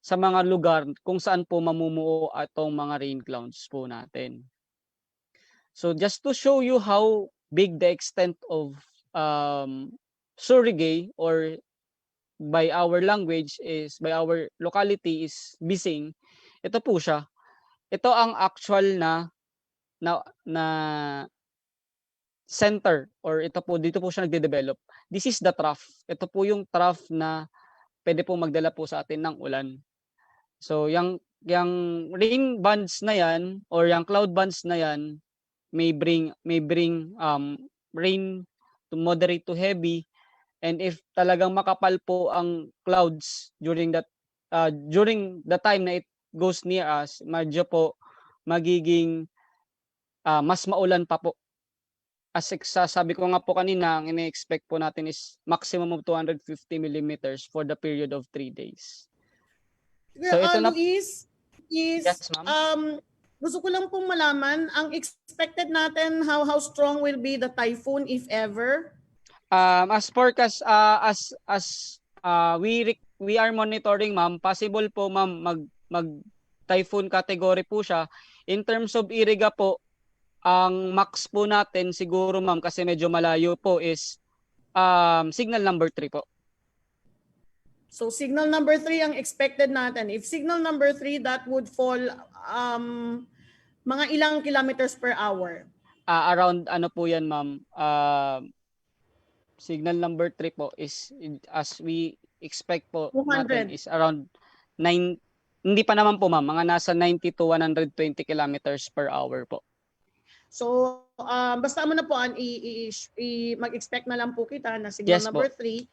sa mga lugar kung saan po mamumuo atong mga rain clouds po natin. So just to show you how big the extent of, um, Surigay, or by our language is, by our locality is Bising, ito po siya. Ito ang actual na, na, na center, or ito po, dito po siya nagde-develop. This is the trough. Ito po yung trough na pwede po magdala po sa atin ng ulan. So, yang, yang rain bands na yan or yang cloud bands na yan may bring, may bring, um, rain to moderate to heavy. And if talagang makapal po ang clouds during that, uh, during the time na it goes near us, medyo po magiging, ah, mas maulan pa po. As ex-, sa-, sabi ko nga po kanina, ang ine-expect po natin is maximum of two hundred fifty millimeters for the period of three days. Kuya So, ito na Luis, is, Yes, ma'am. um, gusto ko lang pong malaman, ang expected natin, how, how strong will be the typhoon, if ever? Um, as forecast, ah, as, as, ah, we rec-, we are monitoring, ma'am, possible po, ma'am, mag, mag typhoon category po siya. In terms of Iriga po, ang max po natin siguro, ma'am, kasi medyo malayo po, is, Um, signal number three po. So signal number three ang expected natin. If signal number three, that would fall um, mga ilang kilometers per hour? Ah, around ano po yan, ma'am? Ah, signal number three po is, as we expect po natin, Two hundred. Is around nine, hindi pa naman po, ma'am, mga nasa ninety to one hundred twenty kilometers per hour po. So, um, basta mo na po, an, i, i, i, mag-expect na lang po kita na signal Yes po. number three.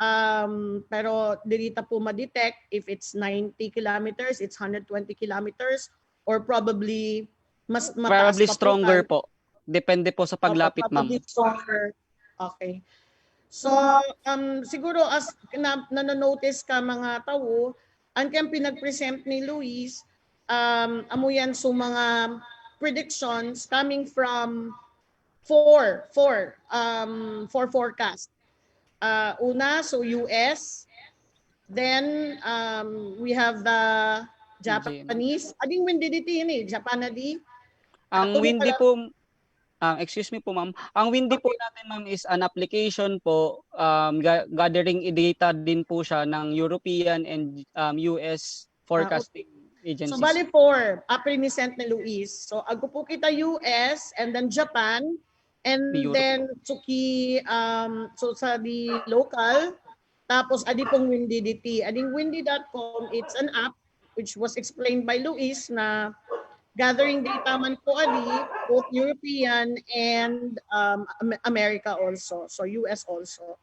Um, pero dili ta po ma-detect if it's ninety kilometers, it's one hundred twenty kilometers, or probably mas mataas Probably pa stronger po. Po. Depende po sa paglapit, Oo, ma'am. Probably stronger. Okay. So, um, siguro as na, nanonotice ka mga tao, ang kayang pinag-present ni Luis, um, amo yan so mga predictions coming from four, four, um, four forecast. Uh, una, so U S, then um, we have the Japanese. Ading windy diti yun eh, Japan na di. Ang Ako windy pala- po, ah, excuse me po, ma'am. Ang windy po natin, ma'am, is an application po, um, ga- gathering data din po siya ng European and um, U S forecasting agencies. So, bali four, apre-present ni Luis. So, agko po kita U S and then Japan and Europe. Then Tsuki, um, so sa the local, tapos adi pong windy diti. Ading windy dot com, it's an app which was explained by Luis na gathering data man po adi, both European and um, Am- America also, so U S also.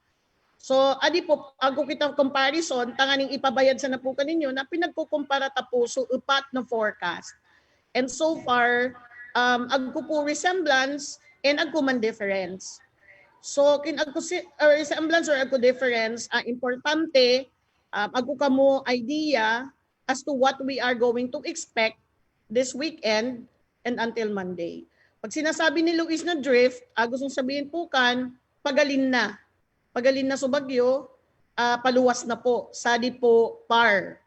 So, adi po, agko kita comparison, tanganing ipabayad sana po kaninyo na pinagkukumpara ta po so upat na forecast. And so far, um, agko po resemblance and agko man difference. So, kin agko si, uh, resemblance or agko difference, ah, importante, um, agko kamo idea as to what we are going to expect this weekend and until Monday. Pag sinasabi ni Luis na drift, ah, gustong sabihin po kan, pagalin na. Pagalin na so bagyo, ah, paluwas na po. Sadi po par.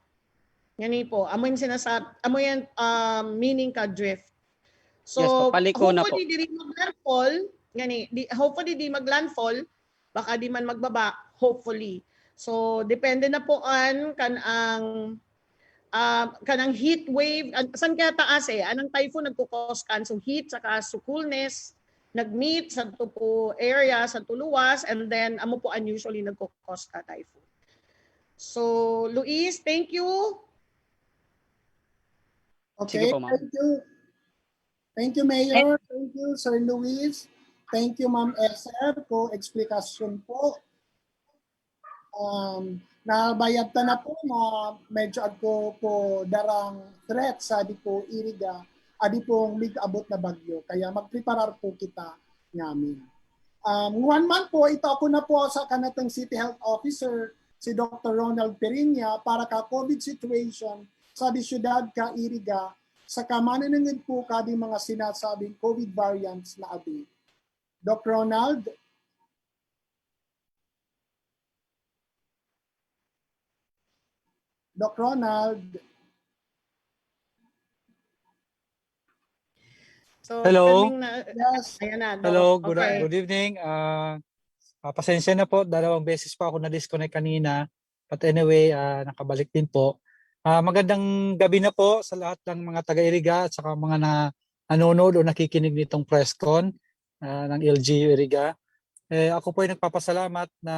Ngani po, amo yung sinasab-, amo yung, um, meaning ka drift. So, Yes po, paliko na po. Hopefully, diri mag-landfall. Ngani, di, hopefully, di mag-landfall. Baka di man magbaba, hopefully. So, depende na po an kan ang, ah, kanang heat wave, an, san kaya taas eh, anang typhoon nagkukos kan, so heat saka so coolness, nag-meet sa po area, sa luwas, and then amo po an usually nagkukos ka typhoon. So, Luis, thank you. Okay, Sige po, ma'am. Thank you. Thank you, Mayor. Thank you, Sir Luis. Thank you, Ma'am Esther, po eksplikasyon po. Um, nabayad ta na po na medyo agko po darang threat, sadi po Iriga, adi pong mig-abot na bagyo. Kaya magpreparar po kita ngamin. Um, one month po, ito ako na po sa kanatang City Health Officer, si Doctor Ronald Periña, para ka COVID situation sa di syudad ka Iriga, saka mananangad po ka di mga sinasabing COVID variants na adi. Doc Ronald? Doc Ronald? So, Hello? Coming na, Yes. Ayan na. Doc. Hello, good, Okay. Good evening. Ah, ah, pasensya na po, dalawang beses po ako na-disconnect kanina. But anyway, ah, nakabalik din po. Ah, magandang gabi na po sa lahat ng mga taga-Iriga at saka mga na, nanonood o nakikinig nitong press con, ah, ng L G U Iriga. Eh, ako po ay nagpapasalamat na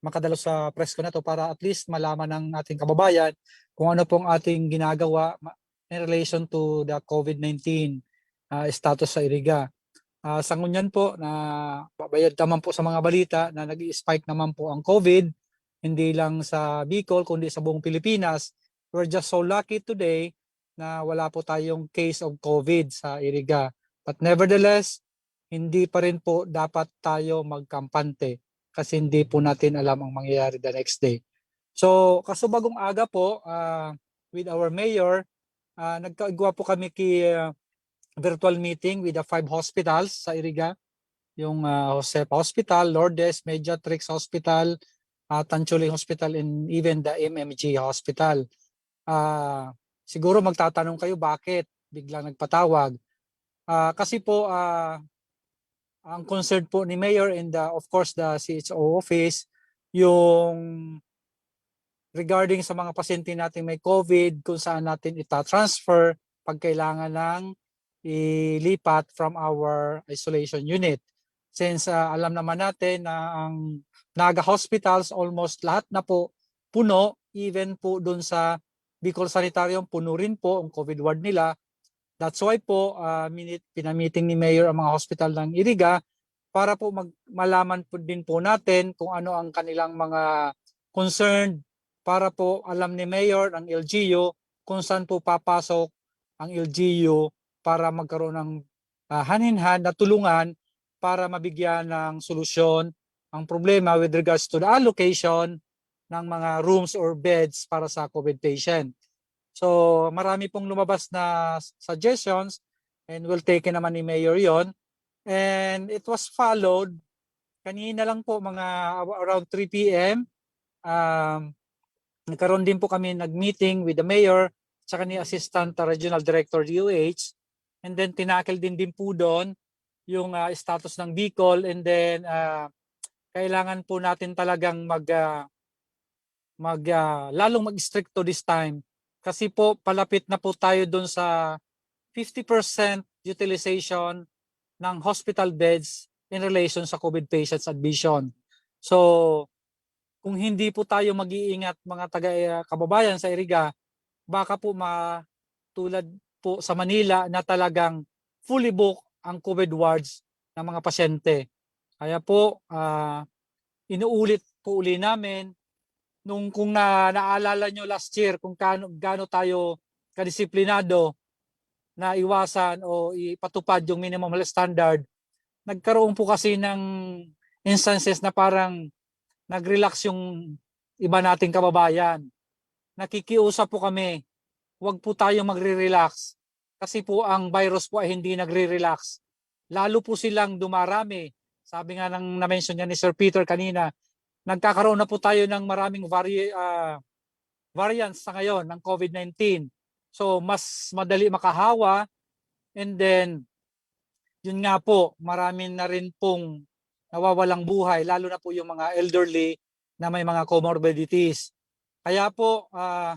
makadalo sa press con na to para at least malaman ng ating kababayan kung ano pong ating ginagawa ma-, in relation to the COVID nineteen, ah, status sa Iriga. Ah, sa ngunyan po, nababayad naman po sa mga balita na nag-i-spike naman po ang COVID, hindi lang sa Bicol, kundi sa buong Pilipinas. We're just so lucky today na wala po tayong case of COVID sa Iriga. But nevertheless, hindi pa rin po dapat tayo magkampante kasi hindi po natin alam ang mangyayari the next day. So, kasubagong aga po, ah, with our mayor, ah, nagkaigwa po kami ki, ah, virtual meeting with the five hospitals sa Iriga, yung, ah, Joseph Hospital, Lourdes, Mediatrix Hospital, ah, Tanchuling Hospital, and even the M M G Hospital. Ah, siguro magtatanong kayo, "Bakit biglang nagpatawag?" Ah, kasi po, ah, ang concern po ni Mayor and, uh, of course, the C H O office, yung regarding sa mga pasyente natin may COVID, kung saan natin ita-transfer pag kailangan ng ilipat from our isolation unit. Since, ah, alam naman natin na ang Naga hospitals, almost lahat na po puno, even po dun sa Bicol Sanitarium, puno rin po ang COVID ward nila. That's why po, ah, minit-, pinamiting ni Mayor ang mga hospital ng Iriga para po mag-, malaman po din po natin kung ano ang kanilang mga concern, para po alam ni Mayor, ang L G U, kung saan po papasok ang L G U para magkaroon ng, ah, hand-in-hand na tulungan para mabigyan ng solusyon ang problema with regards to the allocation ng mga rooms or beds para sa COVID patient. So, marami pong lumabas na suggestions and will take naman ni Mayor yon. And it was followed kanina lang po, mga around three p m. Um, nagkaroon din po kami nag-meeting with the mayor tsaka ni Assistant Regional Director D O H. And then tinackle din din po doon yung, ah, status ng Bicol. And then, ah, kailangan po natin talagang mag, ah, mag, ah, lalong mag-istrikto this time. Kasi po, palapit na po tayo doon sa fifty percent utilization ng hospital beds in relation sa COVID patients admission. So, kung hindi po tayo mag-iingat, mga taga, ah, kababayan sa Iriga, baka po matulad po sa Manila na talagang fully book ang COVID wards ng mga pasyente. Kaya po, ah, inuulit po uli namin nung, kung na, naalala nyo last year kung kaano, gaano tayo kadisiplinado na iwasan o ipatupad yung minimum health standard, nagkaroon po kasi ng instances na parang nag-relax yung iba nating kababayan. Nakikiusap po kami, wag po tayo magre-relax kasi po ang virus po ay hindi nagre-relax. Lalo po silang dumarami. Sabi nga ng na-mention nga ni Sir Peter kanina, nagkakaroon na po tayo ng maraming vari-, ah, variants sa ngayon ng COVID nineteen. So, mas madali makahawa, and then, yun nga po, marami na rin pong nawawalang buhay, lalo na po yung mga elderly na may mga comorbidities. Kaya po, ah,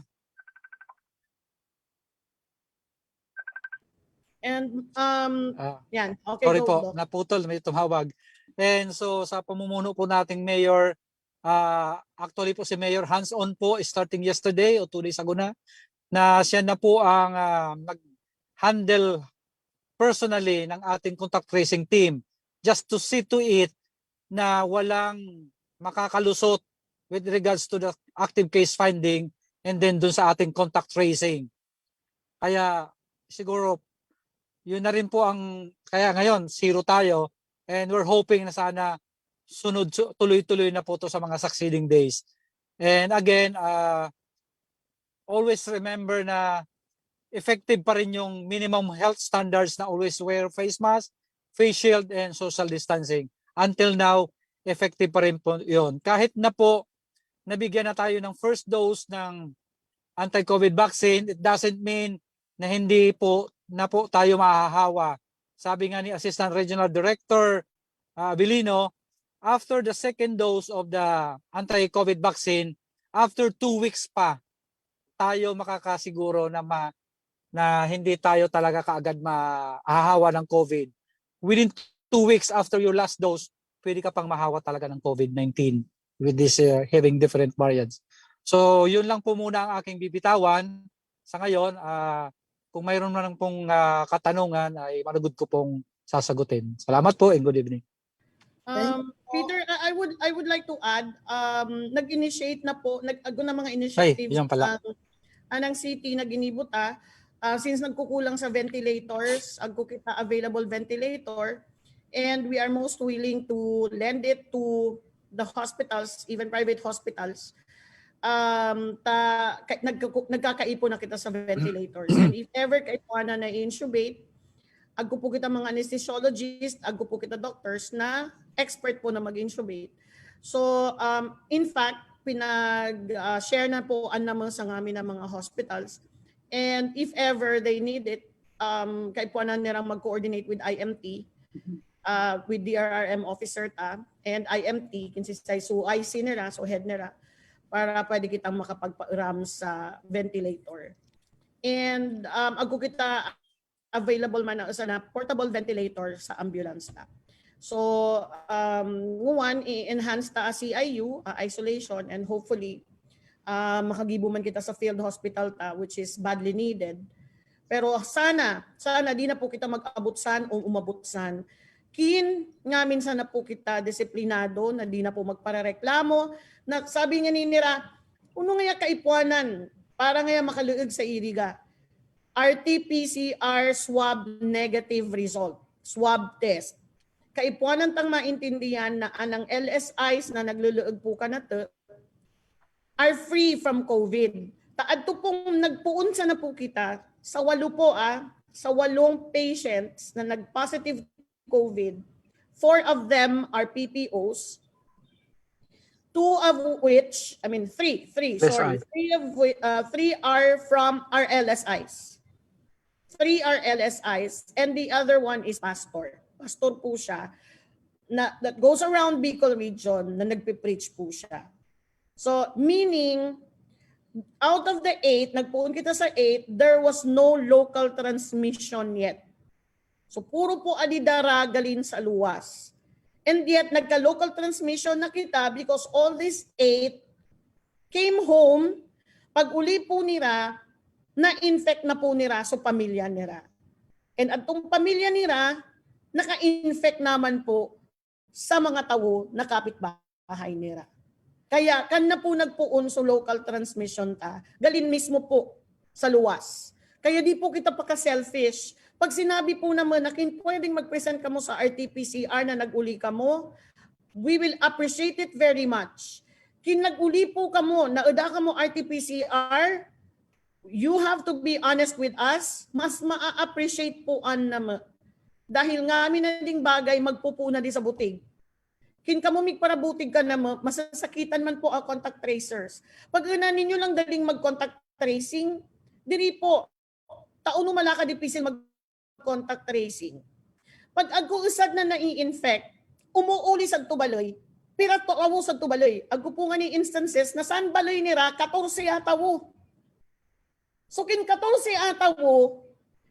And, um, ah, yan. Okay, sorry go, po, Doc. Naputol, may tumawag. And so, sa pamumuno po nating mayor, ah, actually po si Mayor hands-on po starting yesterday o two days ago na, na siya na po ang, ah, nag-handle personally ng ating contact tracing team just to see to it na walang makakalusot with regards to the active case finding and then dun sa ating contact tracing. Kaya siguro, yun na rin po ang, kaya ngayon, zero tayo, and we're hoping na sana sunod, su-, tuloy-tuloy na po to sa mga succeeding days. And again, ah, always remember na effective pa rin yung minimum health standards na always wear face mask, face shield, and social distancing. Until now, effective pa rin po yun. Kahit na po nabigyan na tayo ng first dose ng anti-COVID vaccine, it doesn't mean na hindi po na po tayo mahahawa. Sabi nga ni Assistant Regional Director, ah, Abilino, after the second dose of the anti-COVID vaccine, after two weeks pa tayo makakasiguro na ma-, na hindi tayo talaga kaagad mahahawa ng COVID. Within two weeks after your last dose, pwede ka pang mahawa talaga ng COVID nineteen with this, uh, having different variants. So, yun lang po muna ang aking bibitawan sa ngayon. Ah, kung mayroon man pong, ah, katanungan, ay malugod ko pong sasagutin. Salamat po and good evening. Um, Peter, I I would I would like to add, um, nag-initiate na po, nag-ago na mga Ay, initiatives yan pala. ang, ang city na ginibo ta, ah, since nagkukulang sa ventilators, agko kita available ventilator, and we are most willing to lend it to the hospitals, even private hospitals. Um, ta, ka, nagkuku-, nagkakaipon na kita sa ventilators. And if ever kaipuhan na na-intubate, agko po kita mga anesthesiologist, agko po kita doctors na expert po na mag-intubate. So, um, in fact, pinag, ah, share na po ang namang sa ngamin ng mga hospitals. And if ever they need it, um, kaipuhan na nilang mag-coordinate with I M T. uh, with D R R M officer ta and I M T, kin si Sai, so I C nira, so head nira, para pwede kitang makapagpairam sa ventilator. And um, ago kita available man na usa na portable ventilator sa ambulance ta. So, um, nguwan, i-enhance ta ang C I U, ah, isolation, and hopefully, ah, makagibo man kita sa field hospital ta, which is badly needed. Pero sana, sana di na po kita mag-abot san o umabot san. Kin nga minsan na po kita disiplinado na di na po magparereklamo. Na sabi nga ni nira, "Uno ngaya kaipuanan para ngaya makaluog sa iriga?" R T P C R swab negative result, swab test. Kaipuanan tang maintindihan na anang L S Is na nagluluog po kanato are free from COVID. Taadto pong nagpuon sana po kita sa walo po, ah, sa walong patients na nag-positive COVID, four of them are P P Os, two of which, I mean, three, three, sorry, L S I. Three of which, uh, three are from our L S Is. Three are L S Is, and the other one is pastor. Pastor po siya na, that goes around Bicol region na nagpe-preach po siya. So, meaning, out of the eight, nagpuon kita sa eight, there was no local transmission yet. So, puro po adi dara galing sa luwas. And yet, nagka-local transmission na kita because all these eight came home, pag-uli po nira, na-infect na po nira sa pamilya nira. And adtong pamilya nira, naka-infect naman po sa mga tawo na kapitbahay nira. Kaya kan na po nagpuon so local transmission ta, galing mismo po sa luwas. Kaya di po kita paka-selfish. Pag sinabi po naman na kin pwedeng mag-present kamo sa R T P C R na nag-uli kamo, we will appreciate it very much. Kin nag-uli po kamo, naeda kamo R T P C R, you have to be honest with us, mas ma-appreciate po an nama. Dahil ngamin na ding bagay, magpupo na di sa butig. Kin kamo migparabutig ka na ma-, masasakitan man po ang contact tracers. Pag una ninyo lang daling mag-contact tracing, diri po, tao no malaka dipisil mag-contact tracing. Pag agko usad na nai-infect, umuuli sa tubaloy, pira tawo sa tubaloy. Agko po nga ni instances na san baloy nira, katorse a tawo. So, kin katorse a tawo,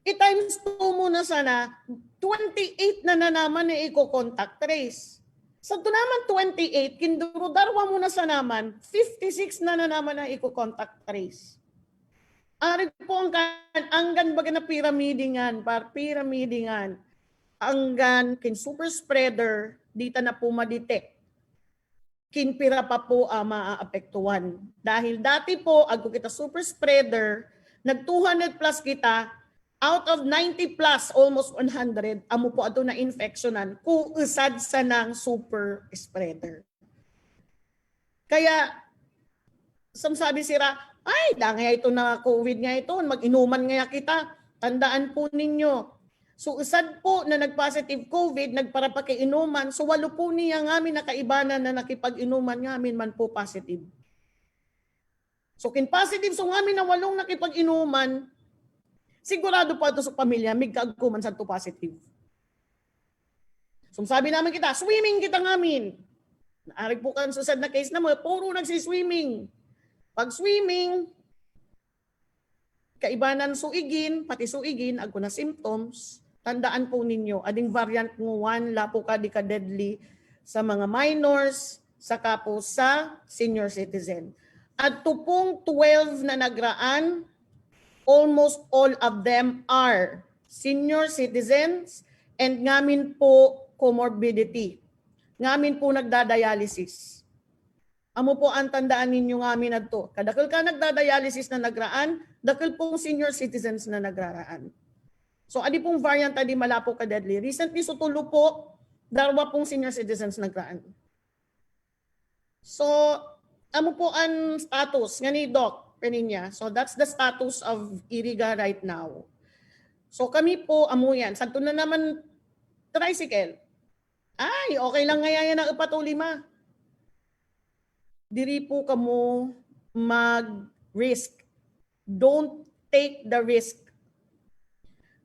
i-times two mo na sana, twenty-eight na nanaman na iko-contact trace. Sa to naman twenty-eight, kin durudarwa mo na sa naman, fifty-six na nanaman na iko-contact trace. Ari po ang kan, anggan baga na piramidingan, par, piramidingan. Anggan, kin super spreader, di ta na po ma-detect kin pira pa po ang maaapektuhan. Dahil dati po, agko kita super spreader, nag two hundred plus kita, out of ninety plus, almost one hundred, amo po ato na infectionan, kung usad sa nang super spreader. Kaya, sabi sira, "Ay, dangay ito na COVID nga ito, mag-inuman ngaya kita." Tandaan po ninyo, so usad po na nag-positive COVID, nagparapakainuman, so walo po niya ngamin na kaibanan na nakipag-inuman ngamin man po positive. So kin positive, so ngamin na walong nakipag-inuman, sigurado po ato sa pamilya, migkaagkuman sa to positive. So sabi naman kita, swimming kita ngamin. Naarig po kan susad na case na mo, puro nagsiswimming. Pag swimming, kaibanan suigin, pati suigin, agko na symptoms, tandaan po ninyo, ading variant nguwan, lapo ka di ka deadly sa mga minors, saka po sa senior citizen. At tupong twelve na nagraan, almost all of them are senior citizens and ngamin po comorbidity. Ngamin po nagda-dialysis. Amo po ang tandaan ninyo ngamin adto. Kadakul ka nagda-dialysis na nagraan, dakul pong senior citizens na nagraraan. So, adi pong variant adi malapo ka deadly. Recently, so tulo po, darwa pong senior citizens nagraan. So, amo po ang status nga ni Doc Peniña. So, that's the status of Iriga right now. So, kami po, amo yan. Sa na naman, tricycle. Ay, okay lang nga yan ang upat o lima. Diri po kamo mag-risk. Don't take the risk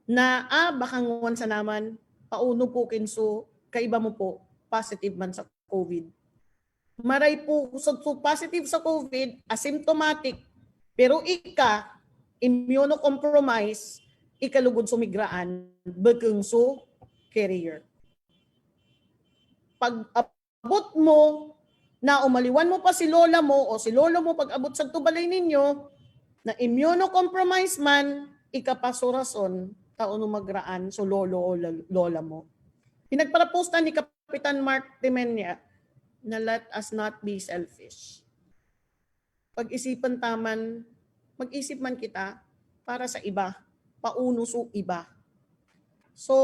na, ah, baka nguwan sa naman, pauno po kinso, kaiba mo po, positive man sa COVID. Maray po, so, so positive sa COVID, asymptomatic, pero ika, immunocompromised, ika lugod sumigraan, bakong so carrier. Pag abot mo, na umaliwan mo pa si lola mo o si lolo mo pag abot sa balay ninyo, na immunocompromised man, ika pa so rason, ta uno magraan, so lolo o lal-, lola mo. Pinagparapostan ni Kapitan Mark Temenia na let us not be selfish. Pag-isipan taman, mag-isip man kita para sa iba, pauno so iba. So,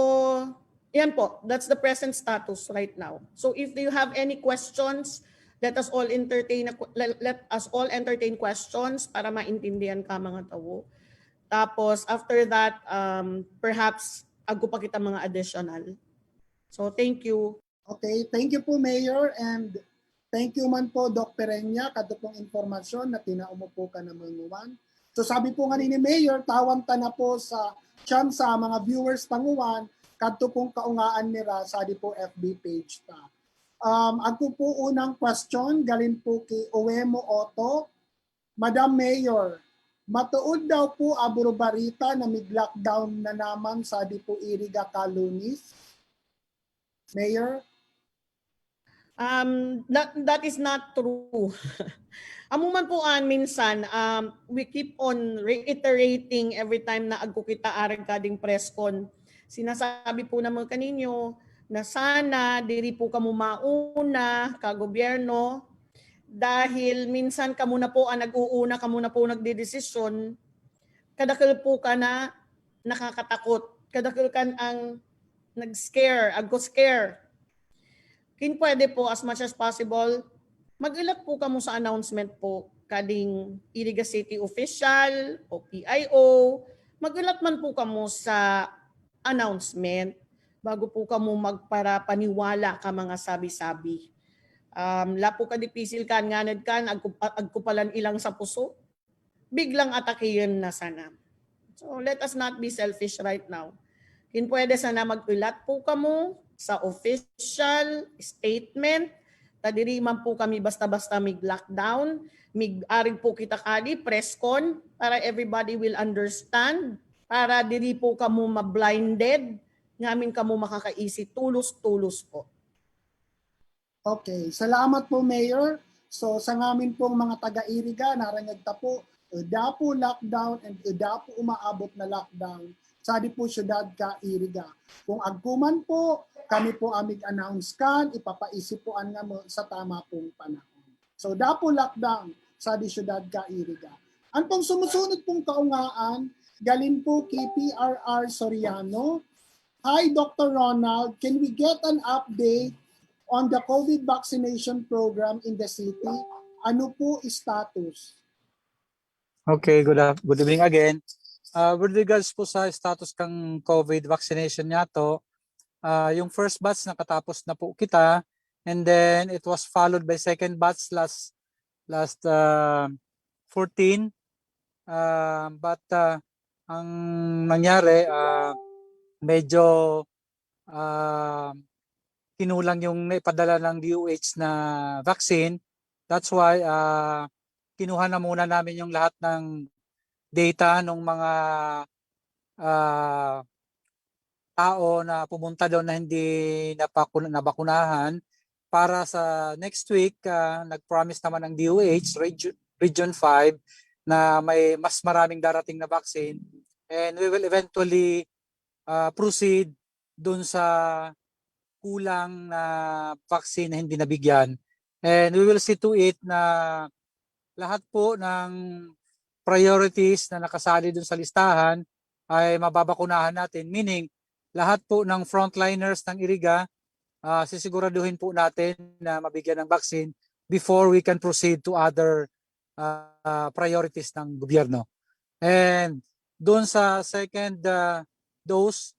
yan po, that's the present status right now. So if you have any questions, let us all entertain a que-, let, let us all entertain questions para maintindihan ka, mga tawo. Tapos after that, um, perhaps agko pa kita mga additional. So thank you. Okay, thank you po, Mayor, and thank you man po, Doc Pereña, kadto pong impormasyon na tinao mo po kan mga nguwan. So sabi po nga ni Mayor, tawan ta na po sa tsansa mga viewers ta nguwan, kadto pong kaungaan nira sa di po F B page ta. Um, agko po unang question, galing po ki Uemo Otto. Madam Mayor, matuod daw po a burubarita na mig-lockdown na naman sa di po Iriga ka Lunes? Mayor? Um, that, that is not true. Amo man po an minsan, um, we keep on reiterating every time na agko kita arog kading press con. Sinasabi po naman kaninyo na sana diri po kamo mauna ka gobyerno dahil minsan kamo na po ang nag-uuna, kamo na po nagdedesisyon. Kadakul po ka na nakakatakot. Kadakul kan ang nag-scare, agko scare. Kin pwede po, as much as possible, mag-ulat po kamo sa announcement po, kading Iriga City official o P I O, mag-ulat man po kamo sa announcement bago po kamo magparapaniwala ka mga sabi-sabi. Um, lapo ka dipisil kan nganad kan, agko, agko palan ilang sa puso, biglang atakiyon na sana. So let us not be selfish right now. Kin pwede sana mag-ulat po kamo sa official statement. Ta diri man po kami basta-basta mig-lockdown. Mig-arig po kita kadi, press con, para everybody will understand, para diri po kamo ma-blinded, ngamin kamo makakaisi tulos-tulos po. Okay, salamat po, Mayor. So sa ngamin pong mga taga-Iriga, narangag ta po, eda po lockdown and eda po umaabot na lockdown sa di po syudad ka Iriga. Kung agkuman po, kami po ang mig-announce kan, ipapaisi po an ngamo sa tama pong panahon. So eda po lockdown sa di syudad ka Iriga. An pong sumusunod pong kaungaan, galing po ki P R R Soriano. Hi, Doctor Ronald. Can we get an update on the COVID vaccination program in the city? Ano po status? Okay, good af- good evening again. Uh, with regards po sa status kang COVID vaccination niya to, uh, yung first batch nakatapos na po kita, and then it was followed by second batch last last uh, fourteen. Uh, but uh, ang nangyari, uh, medyo uh, kinulang yung naipadala ng D O H na vaccine. That's why uh, kinuha na muna namin yung lahat ng data ng mga uh, tao na pumunta doon na hindi napakuna- nabakunahan. Para sa next week, uh, nag-promise naman ang D O H, Region, Region five, na may mas maraming darating na vaccine. And we will eventually uh, proceed dun sa kulang na vaccine na hindi nabigyan. And we will see to it na lahat po ng priorities na nakasali dun sa listahan ay mababakunahan natin. Meaning, lahat po ng frontliners ng Iriga, uh, sisiguraduhin po natin na mabigyan ng vaccine before we can proceed to other uh, priorities ng gobyerno. And doon sa second uh, dose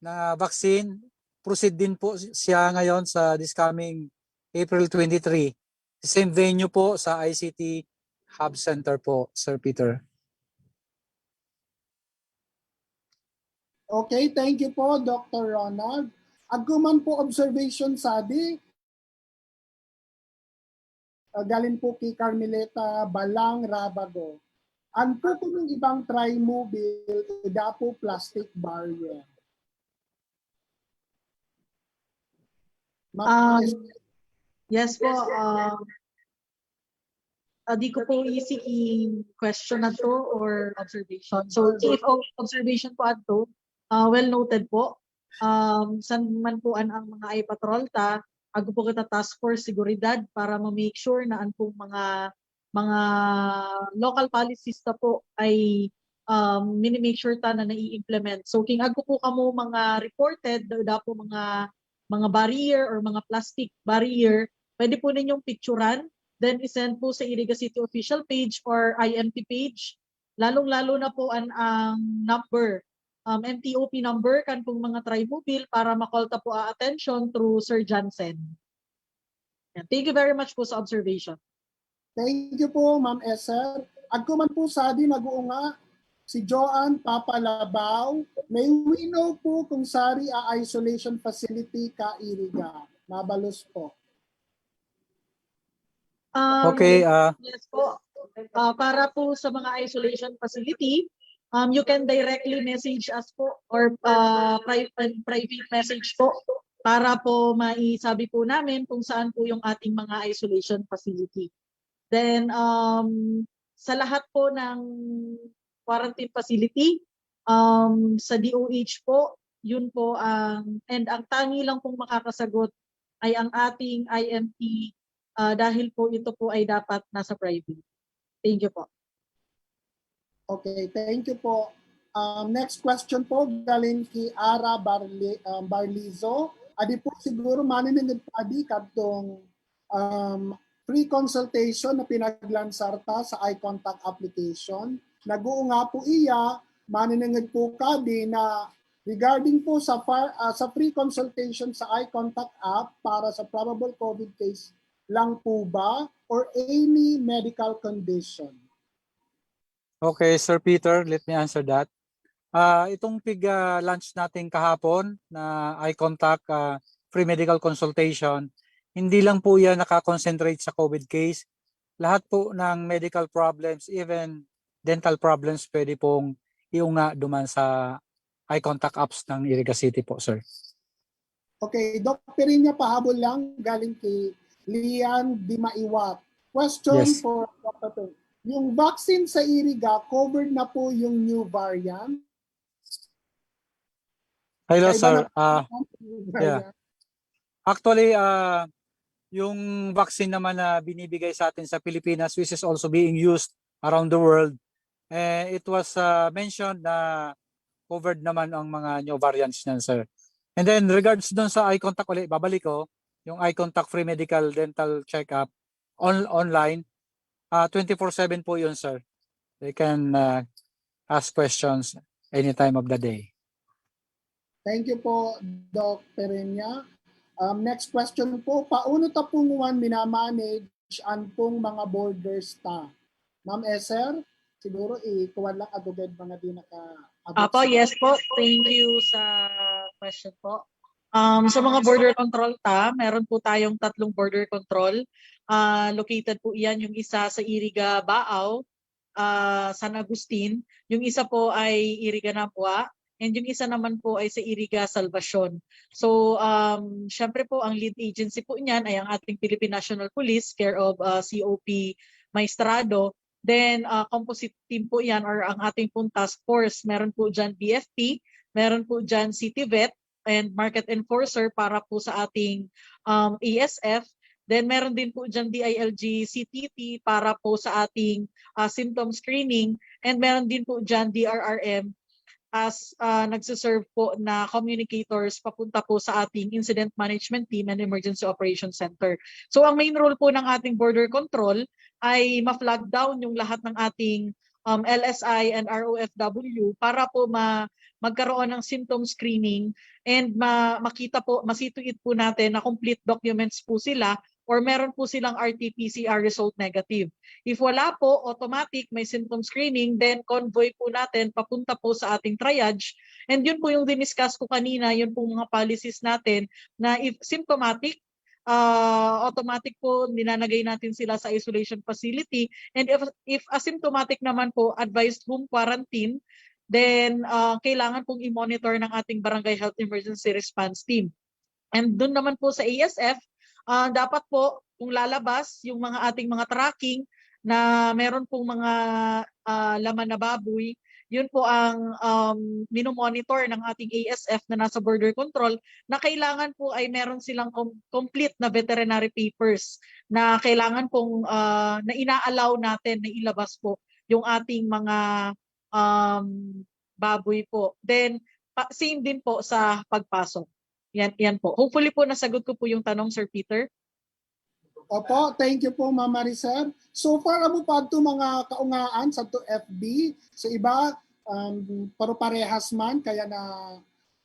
na vaccine, proceed din po siya ngayon sa this coming April twenty-three. Same venue po sa I C T Hub Center po, Sir Peter. Okay, thank you po, Doctor Ronald. Agkuman po observation sadi, ah, galing po ki Carmeleta Balang Rabago. An po kunong ibang Trimobile, ida po plastic barrier. Um, yes po. Uh, uh, di ko po easy i-question na to or observation. So, if o- observation po ato, uh, well noted po. Um, san man po an ang mga eye patrol ta, ago po kita task force seguridad para ma-make sure na an pong mga mga local policies ta po ay um, mini-make sure ta na nai-implement. So, king ago po kamo mga reported, da po mga mga barrier or mga plastic barrier, pwede po ninyong picturan, then i-send po sa Iriga City official page or I M T page, lalong-lalo na po an ang number, um, M T O P number kan pong mga Trimobile para ma-call ta po a attention through Sir Jansen. Yan. Thank you very much po sa observation. Thank you po, Ma'am Esther. Agkuman po sadi nag-uunga si Joan Papalabaw. May we know po kung sari a isolation facility ka Iriga? Mabalos po. Um, okay, uh, yes po. Uh, para po sa mga isolation facility, um, you can directly message us po or uh, pri- private message po para po maisabi po namin kung saan po yung ating mga isolation facility. Then, um, sa lahat po ng quarantine facility, um, sa D O H po, yun po ang, and ang tangi lang pong makakasagot ay ang ating I M T uh, dahil po ito po ay dapat nasa private. Thank you po. Okay, thank you po. Um, next question po galing ki Ara Barli, um, Barlizo. Adi po siguro maniningid pa di kadtong um, free consultation na pinaglansar ta sa eye contact application. Naguo nga po iya, maniningid po kadi na regarding po sa far, uh, sa free consultation sa eye contact app para sa probable COVID case lang po ba or any medical condition? Okay, Sir Peter, let me answer that. Uh, itong pig-launch uh, natin kahapon na eye contact uh, free medical consultation, hindi lang po yan nakakonsentrate sa COVID case. Lahat po ng medical problems, even dental problems, pwede pong iunga duman sa eye contact apps ng Iriga City po, sir. Okay, Doc Pereña, pahabol lang galing kay Lian Dimaiwat. Question yes. for Doctor Pereña. Yung vaccine sa Iriga, covered na po yung new variant? Hello, sir. Uh, yeah. Actually, uh, yung vaccine naman na binibigay sa atin sa Pilipinas, which is also being used around the world, eh, it was uh, mentioned na covered naman ang mga new variants niyan, sir. And then, regards doon sa eye contact ulit, babalik ko, yung eye contact free medical dental check-up on online, uh, twenty-four seven po yun, sir. They can uh, ask questions any time of the day. Thank you po, Doc Pereña. Um, next question po, paano ta po nguan minamanage an pong mga borders ta? Ma'am Esther, siguro ikuwan lang agugad mga di naka Apo, yes po. Thank you sa question po. Um, sa mga border control ta, meron po tayong tatlong border control. Uh, located po iyan, yung isa sa Iriga Baaw, uh, San Agustin, yung isa po ay Iriga Nabua, and yung isa naman po ay sa Iriga Salvacion. So, um, syempre po, ang lead agency po niyan ay ang ating Philippine National Police, care of uh, C O P Maestrado. Then, uh, composite team po yan or ang ating pong task force. Meron po dyan B F P, meron po dyan City Vet, and Market Enforcer para po sa ating um, A S F. Then meron din po dyan D I L G C T T para po sa ating uh, symptom screening. And meron din po dyan D R R M as uh, nagsiserve po na communicators papunta po sa ating Incident Management Team and Emergency Operations Center. So ang main role po ng ating border control ay ma-flag down yung lahat ng ating um, L S I and R O F W para po ma magkaroon ng symptom screening and ma makita po, masituit po natin na complete documents po sila or meron po silang R T P C R result negative. If wala po, automatic, may symptom screening, then convoy po natin papunta po sa ating triage. And yun po yung diniscuss ko kanina, yun pong mga policies natin na if symptomatic, ah, automatic po ninanagay natin sila sa isolation facility. And if, if asymptomatic naman po, advised home quarantine, then ah, kailangan pong i-monitor ng ating Barangay Health Emergency Response Team. And doon naman po sa A S F, ah, dapat po kung lalabas yung mga ating mga tracking na meron pong mga ah, laman na baboy, yun po ang um, minomonitor ng ating A S F na nasa border control, na kailangan po ay meron silang com- complete na veterinary papers na kailangan pong ah, na ina-allow natin na ilabas po yung ating mga um, baboy po. Then pa, same din po sa pagpasok. Yan, yan po. Hopefully po nasagot ko po yung tanong, Sir Peter. Opo, thank you po, Ma'am Maricel. So far, amo pa adto mga kaungaan sa to F B. Sa iba, um, paro-parehas man, kaya na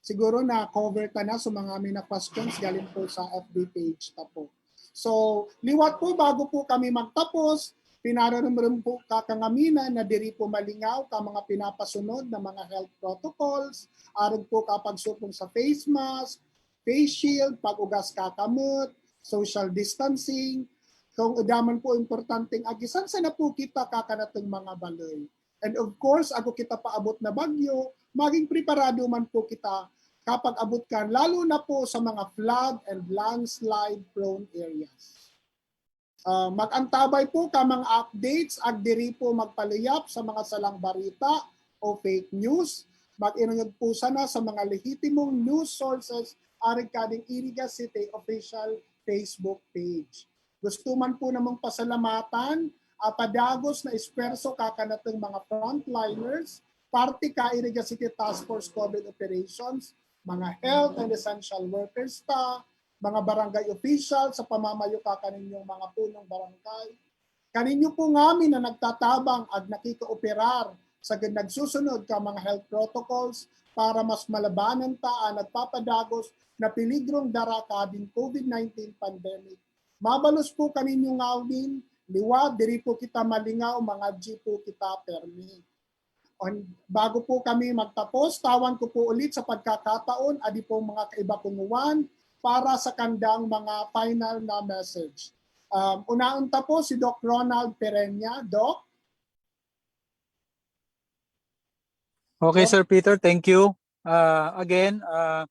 siguro na cover ta na sa mga may na questions galing po sa F B page ta po. So, liwat po, bago po kami magtapos, pinararumrum po kakangamina na diri po malingaw ka mga pinapasunod na mga health protocols, arog po kapagsupong sa face mask, face shield, pag-ugas kakamot, social distancing. Kung udaman po importanteng agisan, sana po kita kakanatong mga baloy. And of course, ako kita paabot na bagyo, maging preparado man po kita kapag abot kan, lalo na po sa mga flood and landslide prone areas. Ah, mag-antabay po ka mga updates, agdiri po magpaluyap sa mga salang barita o fake news. Mag-inungod po sana sa mga lehitimong news sources arig kading Iriga City official Facebook page. Gusto man po namang pasalamatan, ah, padagos na esfuerso kakanatong mga frontliners, parte ka Iriga City Task Force COVID Operations, mga health and essential workers ta, mga barangay official sa pamamayo ka kaninyong mga punong barangay. Kaninyo po ngamin na nagtatabang ag nakikooperar sa nagsusunod ka mga health protocols para mas malabanan ta ang nagpapadagos na peligrong dara kading COVID nineteen pandemic. Mabalos po kaninyo ngawin, liwat, diri po kita malingaw, mga G po kita permi. On, bago po kami magtapos, tawan ko po ulit sa pagkakataon, adi pong mga kaiba kong uwan, para sa kandang mga final na message. Um, unaon ta po si Doc Ronald Pereña. Doc? Okay, Sir Peter, thank you. Uh, again, uh,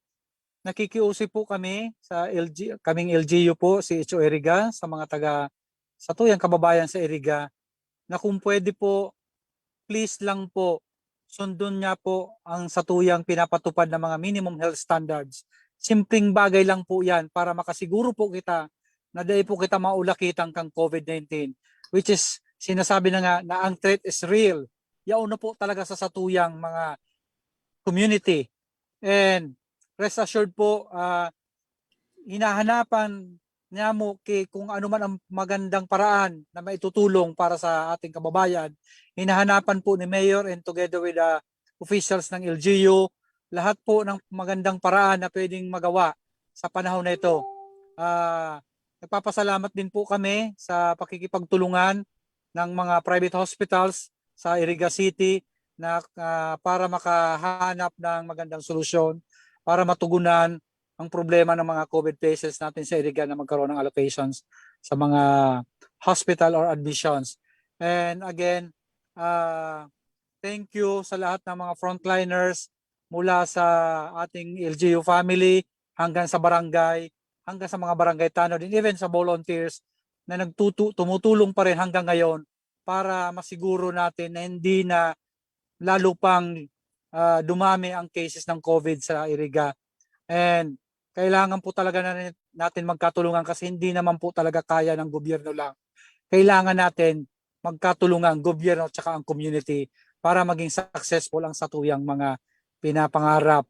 nakikiusap po kami sa L G, kaming L G U po, C H O Iriga, sa mga taga, sa tuyang kababayan sa Iriga, na kung pwede po, please lang po, sundon niya po ang satuyang pinapatupad na mga minimum health standards. Simpleng bagay lang po yan para makasiguro po kita na dai po kita maulakitang kang COVID nineteen, which is sinasabi na nga na ang threat is real. Yaon na po talaga sa satuyang mga community. And rest assured po, uh, hinahanapan niyamo ki kung ano man ang magandang paraan na maitutulong para sa ating kababayan. Hinahanapan po ni Mayor and together with the officials ng L G U, lahat po ng magandang paraan na pwedeng magawa sa panahon na ito. Uh, nagpapasalamat din po kami sa pakikipagtulungan ng mga private hospitals sa Iriga City na uh, para makahanap ng magandang solusyon para matugunan ang problema ng mga COVID patients natin sa Iriga na magkaroon ng allocations sa mga hospital or admissions. And again, uh, thank you sa lahat ng mga frontliners mula sa ating L G U family hanggang sa barangay, hanggang sa mga barangay tanod, and even sa volunteers na nagtutu tumutulong pa rin hanggang ngayon para masiguro natin na hindi na lalo pang uh, dumami ang cases ng COVID sa Iriga. And kailangan po talaga na natin magkatulungan kasi hindi naman po talaga kaya ng gobyerno lang. Kailangan natin magkatulungan ang gobyerno at saka ang community para maging successful ang satuyang mga pinapangarap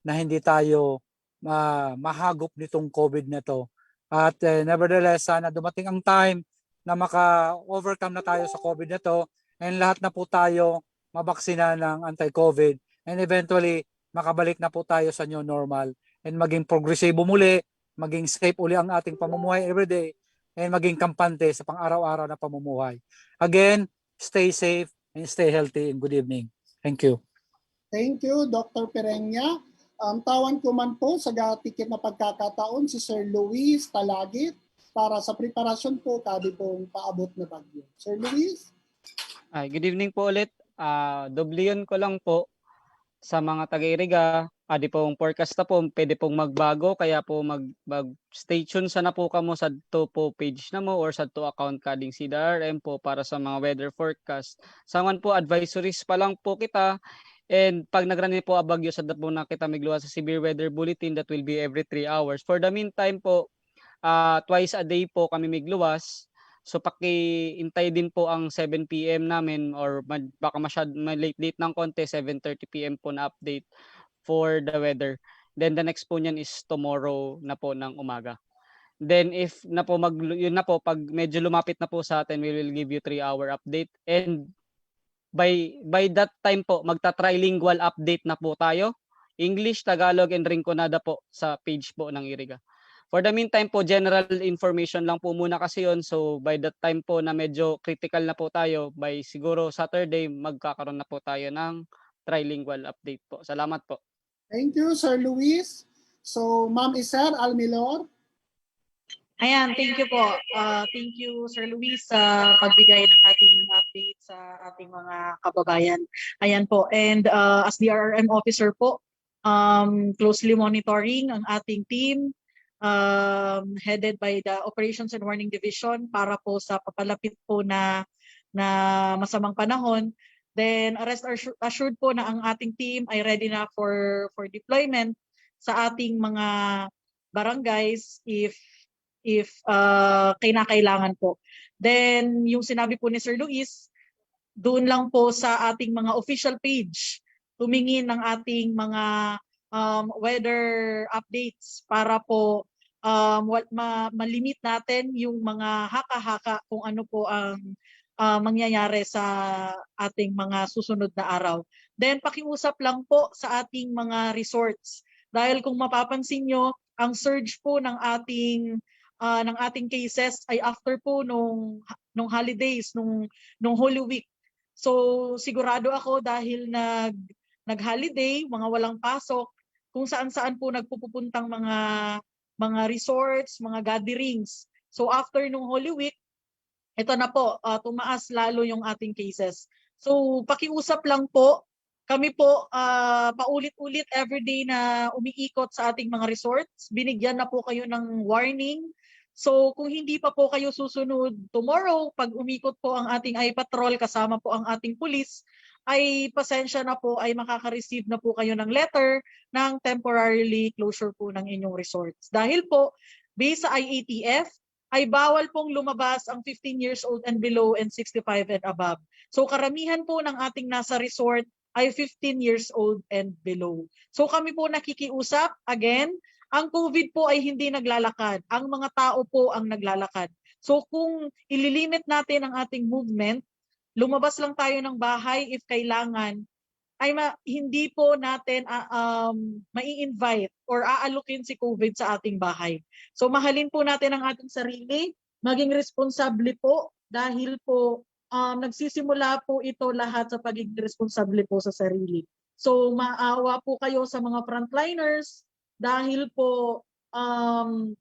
na hindi tayo uh, mahagop nitong COVID na to. At uh, nevertheless, sana dumating ang time na maka-overcome na tayo sa COVID na to and lahat na po tayo mabaksina ng anti-COVID and eventually makabalik na po tayo sa new normal and maging progresibo muli, maging safe uli ang ating pamumuhay everyday and maging kampante sa pang-araw-araw na pamumuhay. Again, stay safe and stay healthy, and good evening. Thank you. Thank you, Doctor Pereña. Um, tawan ko man po sa tikit na pagkakataon si Sir Luis Talagit para sa preparasyon po kadi pong paabot na bagyo. Sir Luis? Ay, good evening po ulit. Ah, dubliyon ko lang po sa mga taga-Iriga, adi pong forecast na po, pwede pong magbago, kaya po mag, mag stay tuned sana po kamo sa to po page na mo or sa to account kading C D R R M po para sa mga weather forecast. Sa man po, advisories pa lang po kita. And pag nagrani po ang bagyo, sa po na kita migluwas sa severe weather bulletin that will be every three hours. For the meantime po, ah, twice a day po kami migluwas. So pakiintay din po ang seven P M namin or mag, baka masyad, ma-late-late ng konti, seven thirty P M po na update for the weather. Then the next po niyan is tomorrow na po ng umaga. Then if na po mag, yun na po, pag medyo lumapit na po sa atin, we will give you three hour update. And by by that time po, magta-trilingual update na po tayo. English, Tagalog, and Rinconada po sa page po ng Iriga. For the meantime po, general information lang po muna kasi yon. So by that time po na medyo critical na po tayo, by siguro Saturday, magkakaroon na po tayo ng trilingual update po. Salamat po. Thank you, Sir Luis. So, Ma'am Esther Almilor? Ayan, thank you po. Uh, thank you, Sir Luis, sa pagbigay ng ating update sa ating mga kababayan. Ayan po. And uh, as D R R M officer po, um, closely monitoring ang ating team um, headed by the Operations and Warning Division para po sa papalapit po na na masamang panahon. Then rest assured po na ang ating team ay ready na for for deployment sa ating mga barangays if if uh, kinakailangan po. Then yung sinabi po ni Sir Luis, doon lang po sa ating mga official page tumingin ng ating mga um, weather updates para po um, ma- malimit natin yung mga haka-haka kung ano po ang uh, mangyayari sa ating mga susunod na araw. Then pakiusap lang po sa ating mga resorts dahil kung mapapansin nyo, ang surge po ng ating uh, ng ating cases ay after po nung nung holidays, nung nung Holy Week. So sigurado ako dahil nag nag-holiday, mga walang pasok, kung saan-saan po nagpupupuntang mga mga resorts, mga gatherings. So after nung Holy Week, ito na po, uh, tumaas lalo yung ating cases. So pakiusap lang po, kami po uh, paulit-ulit everyday na umiikot sa ating mga resorts. Binigyan na po kayo ng warning. So kung hindi pa po kayo susunod tomorrow, pag umikot po ang ating I-Patrol kasama po ang ating pulis, ay pasensya na po, ay makaka-receive na po kayo ng letter ng temporarily closure po ng inyong resorts. Dahil po, based sa I A T F, ay bawal pong lumabas ang fifteen years old and below and sixty-five and above. So karamihan po ng ating nasa resort ay fifteen years old and below. So kami po nakikiusap, again, ang COVID po ay hindi naglalakad. Ang mga tao po ang naglalakad. So kung ililimit natin ang ating movement, lumabas lang tayo ng bahay if kailangan, ay ma- hindi po natin uh, um, mai-invite or aalukin si COVID sa ating bahay. So mahalin po natin ang ating sarili, maging responsable po dahil po um, nagsisimula po ito lahat sa pagiging responsable po sa sarili. So maawa po kayo sa mga frontliners dahil po um,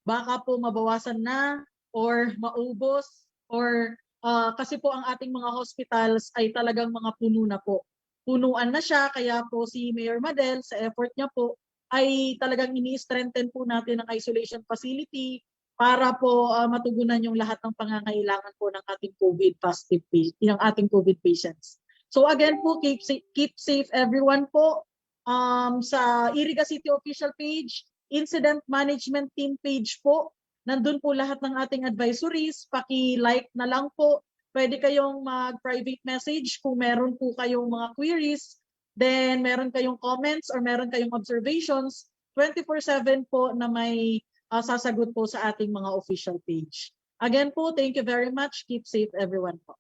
baka po mabawasan na or maubos or uh, kasi po ang ating mga hospitals ay talagang mga puno na po. Punuan na siya, kaya po si Mayor Madel sa effort niya po ay talagang ini-strengthen po natin ang isolation facility para po uh, matugunan yung lahat ng pangangailangan po ng ating COVID positive ng ating COVID patients. So again po, keep keep safe everyone po. Um, sa Iriga City official page, incident management team page po, nandun po lahat ng ating advisories. Paki-like na lang po. Pwede kayong mag-private message kung meron po kayong mga queries. Then meron kayong comments or meron kayong observations, twenty-four seven po na may uh, sasagot po sa ating mga official page. Again po, thank you very much. Keep safe everyone po.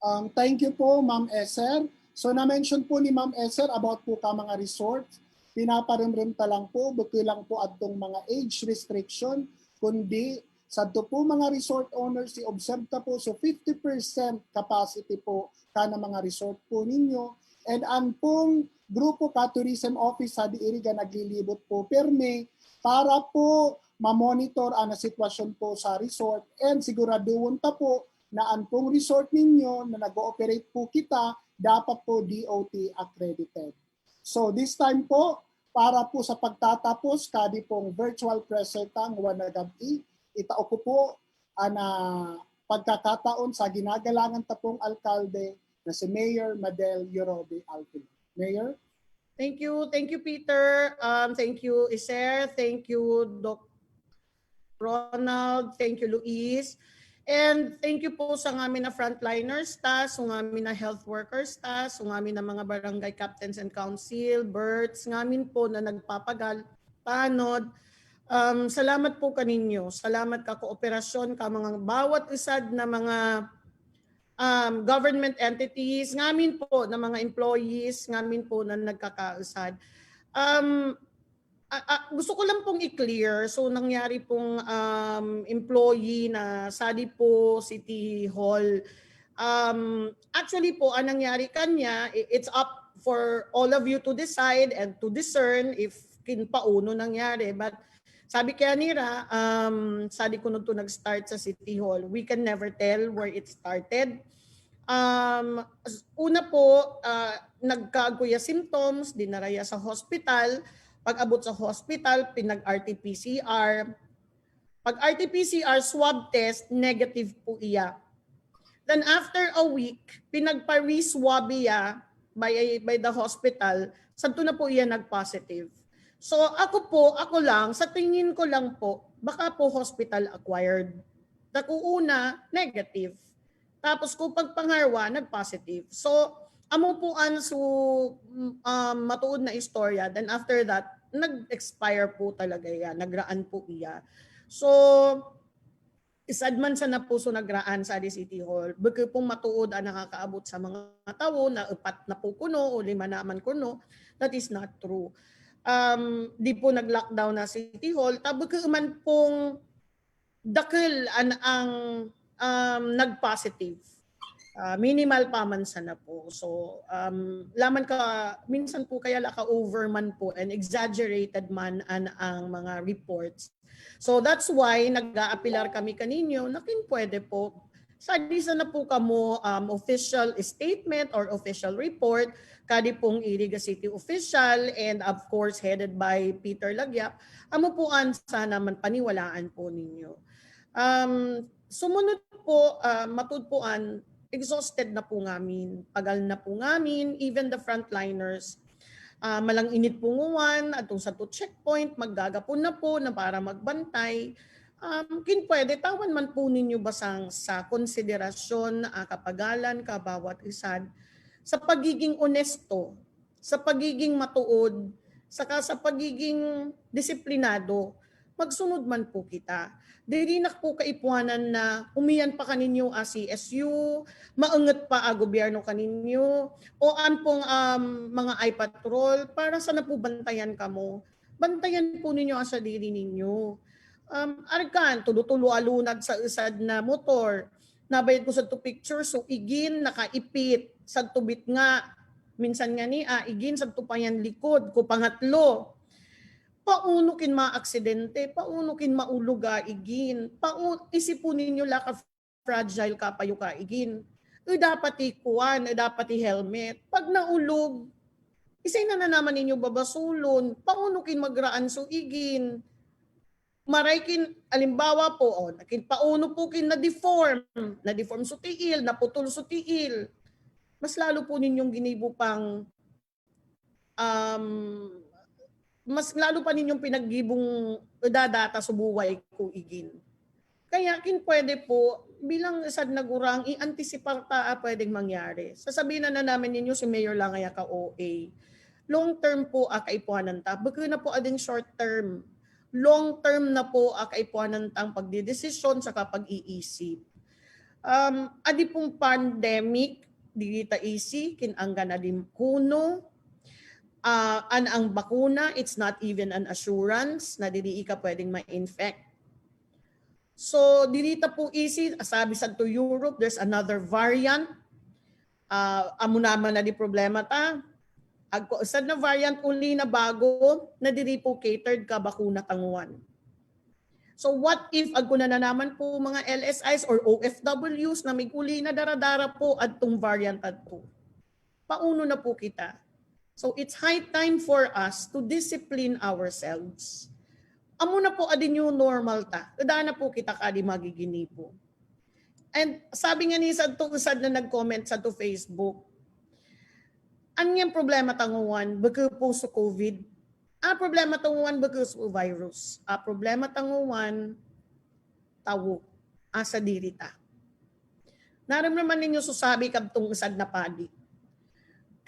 Um, thank you po, Ma'am Esther. So na-mention po ni Ma'am Esther about po ka mga resort. Pinaparemrem ta lang po, bukod lang po adtong mga age restriction kundi sadto po mga resort owners, i-observe ta po, so fifty percent capacity po kana mga resort po ninyo. And an pong grupo ka tourism office sa diiri ga naglilibot po permi para po ma-monitor an sitwasyon po sa resort, and siguraduhon ta po na an pong resort ninyo na nag-ooperate po kita dapat po D O T accredited. So this time po, para po sa pagtatapos kadi pong virtual presser tang ngwan na gab-i, itao ko po an, ah, pagkakataon sa ginagalangan ta pong alkalde na si Mayor Madel Yorobe Alvin. Mayor? Thank you, thank you, Peter. Um, thank you, Iser. Thank you, Doc Ronald. Thank you, Luis. And thank you po sa ngamin na frontliners ta, sa ngamin na health workers ta, sa ngamin na mga barangay captains and council, birds, ngamin po na nagpapagal, tanod. Um, salamat po kaninyo. Salamat ka kooperasyon ka mga bawat isad na mga um, government entities, ngamin po na mga employees, ngamin po na nagkakausad. Um, ah, ah, gusto ko lang pong i-clear, so nangyari pong um, employee na Sadi po City Hall. Um, actually po, ang nangyari kanya, i- it's up for all of you to decide and to discern if kin pauno nangyari. But sabi kaya nira, um, Sadi kuno to nag-start sa City Hall, we can never tell where it started. Um, s- una po, ah, nagkaagkuya symptoms, dinaraya sa hospital. Pag-abot sa hospital, pinag-R T P C R. Pag R T P C R swab test, negative po iya. Then after a week, pinagpa-re-swab iya by, by the hospital, sadto na po iya nag-positive. So ako po, ako lang, sa tingin ko lang po, baka po hospital acquired. Takuuna, negative. Tapos kung pagpangarwa, nag-positive. So, amo po an su, um, matuod na istorya. Then after that, nag-expire po talaga iya, nagraan po iya. So, isad man sa napuso nagraan sa Adi City Hall, baka pong matuod ang nakakaabot sa mga tao na upat na po kuno o lima naman kuno, that is not true. Um, di po nag-lockdown na City Hall, tabi ka man pong dakul an ang um, nag-positive. Ah, minimal pa man sana po. So, um, laman ka, minsan po kaya la ka-over man po and exaggerated man an ang mga reports. So that's why nag-aapilar kami kaninyo na kin pwede po. Sadi sana po kamo um, official statement or official report, kadi pong Iriga City official and of course headed by Peter Lagyap, amo po an sana man paniwalaan po ninyo. Um, sumunod po, ah, matud po an exhausted na po ngamin, pagal na po ngamin, even the frontliners. Ah, malang init po nguwan, atong sa to checkpoint, maggagapon na po na para magbantay. Um, kin pwede, tawan man po ninyo basang sa konsiderasyon, ah, kapagalan, ka bawat isad, sa pagiging onesto, sa pagiging matuod, saka sa pagiging disiplinado, magsunod man po kita. Diri na po kaipuhanan na umiyan pa kaninyo a C S U, maungot pa a gobyerno kaninyo, o an pong um, mga eye patrol, para sa napubantayan kamo. Bantayan po ninyo ang sadiri ninyo. Um, arkan, tulo-tulo alunad sa usad na motor. Nabayad ko sa to picture, so igin, nakaipit, sa tubit nga. Minsan nga ni, ah, igin, sa tupayan likod, ko pangatlo. Pauno kin maaksidente, pauno kin maulog a igin, pau isipon ninyo la ka fragile ka payo ka igin. E dapat ikuan, e dapat i-helmet. Pag naulog, isay na na naman ninyo babasulon, pauno kin magraan so igin. Maray kin, alimbawa po, oh, kin pauno po kin na-deform, na-deform so tiil, naputol so tiil. Mas lalo po ninyong ginibo pang um, mas lalo pa ninyong pinaggibong dadata sa buhay ko igin. Kaya kin pwede po, bilang sad nagurang, i-antisipar ta a pwedeng mangyari. Sasabihin na, na namin ninyo si Mayor lang kaya ka O A. Long term po a kaipuhanan ta. Baka na po ading short term. Long term na po a kaipuhanan tang pagdidesisyon sa kapag-iisip. Um, adi pong pandemic, diri ta isi, kinanggan na din kuno. Uh, an ang bakuna, it's not even an assurance na diri ka pwedeng ma-infect. So, diri ta po easy, sabi sa to Europe, there's another variant. Ah, amo naman na di problema ta. Agko sad na variant uli na bago na diri po catered ka bakuna tanguan. So what if agko na, na naman po mga L S Is or O F Ws na may uli na dara-dara po adtong variant adto? Pauno na po kita. So it's high time for us to discipline ourselves. Amo na po adi new normal ta. Ida na po kita kadi magiginibo. And sabi nga ni sadto usad na nag-comment sa to Facebook, "An niyang problema tanguan, baka po sa COVID. Ah, problema tanguan, baka sa virus. Ah, problema tanguan, tawo. Asa diri ta." Naramdaman ninyo susabi kadtong usad na padi.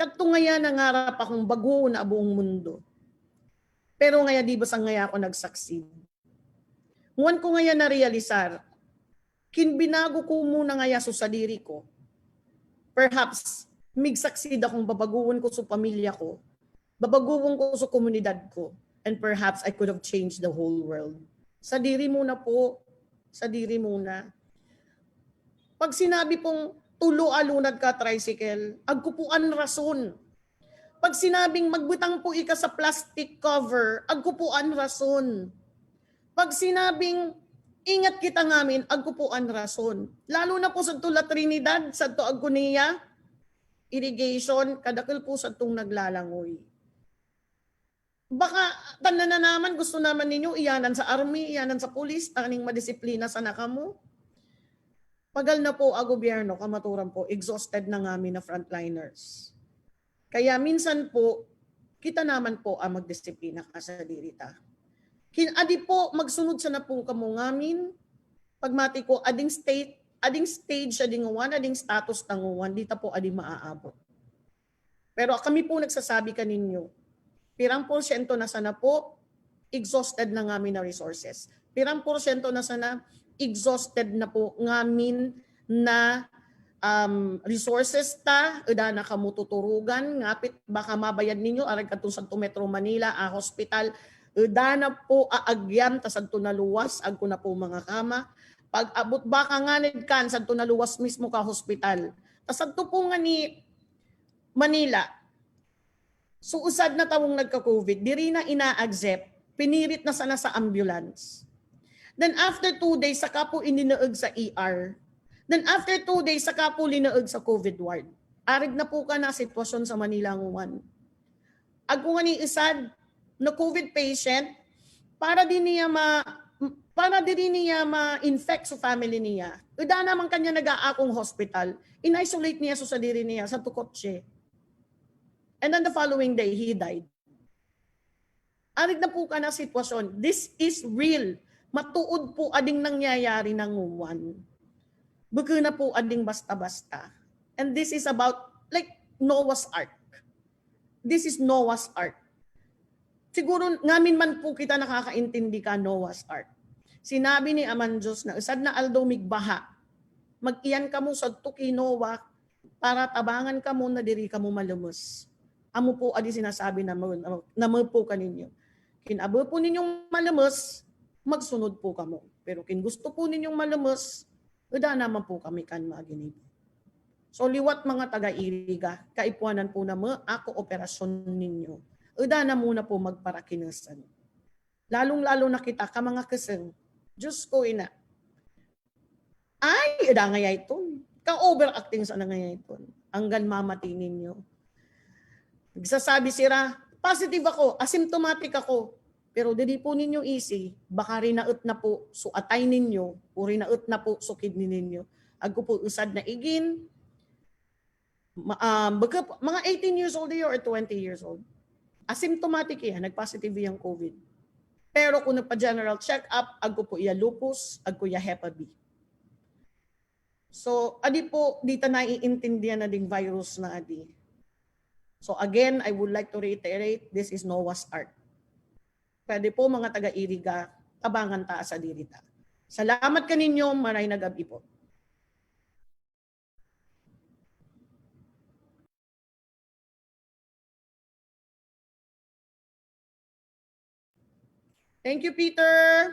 Kadto ngaya nangarap akong bago na buong mundo. Pero ngaya di ba sa ngaya ako nag-succeed? Nguan ko ngaya narealisar, kin binago ko muna ngaya so sadiri ko. Perhaps, mig-succeed akong babaguon ko so pamilya ko, babaguon ko so komunidad ko, and perhaps I could have changed the whole world. Sadiri muna po, sadiri muna. Pag sinabi pong tulo alunad ka tricycle, agko po an rason. Pag sinabing magbutang po ika sa plastic cover, agko po an rason. Pag sinabing ingat kita ngamin, agko po an rason. Lalo na po sa La Trinidad, sa to Agonia, irrigation, kadakul po sa tong naglalangoy. Baka, tanda na naman, gusto naman ninyo, iyanan sa army, iyanan sa police, taning madisiplina sana kamo. Pagal na po a gobyerno, kamaturan po, exhausted na ngamin na frontliners. Kaya minsan po, kita naman po ang magdisiplina ka sa diri ta. Kin adi po, magsunod sana po kamo ngamin, pagmati ko, ading state, ading stage, ading one, ading status tanguan, di ta po adi maaabot. Pero kami po nagsasabi kaninyo, pirang porsyento na sana po, exhausted na ngamin na resources. Pirang porsyento na sana, exhausted na po ngamin na um, resources ta, ida na kamo tuturugan, ngapit baka mabayad ninyo, arag kadtong sadto Metro Manila, a hospital, ida na po aagyan, ta sadto na luwas, agko na po mga kama. Pag abot baka nganid kan, sadto na luwas mismo ka hospital. Ta sadto po nga ni Manila, so usad na tawong nagka-COVID, diri na ina-accept, pinirit na sana sa ambulance. Then after two days, saka po ininaog sa E R. Then after two days, saka po linaog sa COVID ward. Arig na po ka na sitwasyon sa Manila nguan. Agko nga ni isad na COVID patient, para di niya ma para diri niya ma-infect sa family niya. Uda naman kanya nag-aakong hospital, in-isolate niya so sadiri niya sa tukotse. And then the following day, he died. Arig na po ka na sitwasyon. This is real. Matuod po ading nangyayari na nguwan. Baka na po ading basta-basta. And this is about, like, Noah's Ark. This is Noah's Ark. Siguro, ngamin man po kita nakakaintindi ka Noah's Ark. Sinabi ni Aman Diyos na, "Usad na aldaw migbaha. Mag-iyan kamo sadto ki Noah para tabangan kamo na diri kamo malumus." Amo po adi sinasabi na mo, na mo po kaninyo. Kin abo po ninyong malumus, magsunod po kamo. Pero kin gusto po ninyong malumus, uda naman po kami kan maginibo. So liwat mga taga-Iriga, kaipuanan po na mo ako operasyon ninyo. Uda na muna po magparakinusan. Lalong-lalo na kita ka mga kaseng. Diyos ko, ina. Ay, eda ngaya iton. Ka-overacting sana ngaya iton. Anggan mamati ninyo. Nagsasabi sira, "Positive ako, asymptomatic ako." Pero diri po ninyo isi, baka rinaot na po so atay ninyo o rinaot na po so kidney ninyo. Agko po usad na igin, ma- um, baka po- mga eighteen years old iyo or twenty years old. Asymptomatic iya, nag-positive iyang COVID. Pero kung nagpa-general check-up, agko po iya lupus, agko iya Hep B. So, adi po, di ta naiintindihan na ding virus na adi. So again, I would like to reiterate, this is Noah's Ark. Pwede po, mga taga-Iriga, tabangan ta sa diri ta. Salamat kaninyo, maray na gab-i po. Thank you, Peter.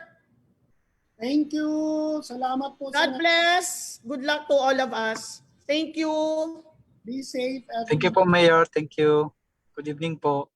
Thank you. Salamat po. God Sen. Bless. Good luck to all of us. Thank you. Be safe. Thank you po, Mayor. Thank you. Good evening po.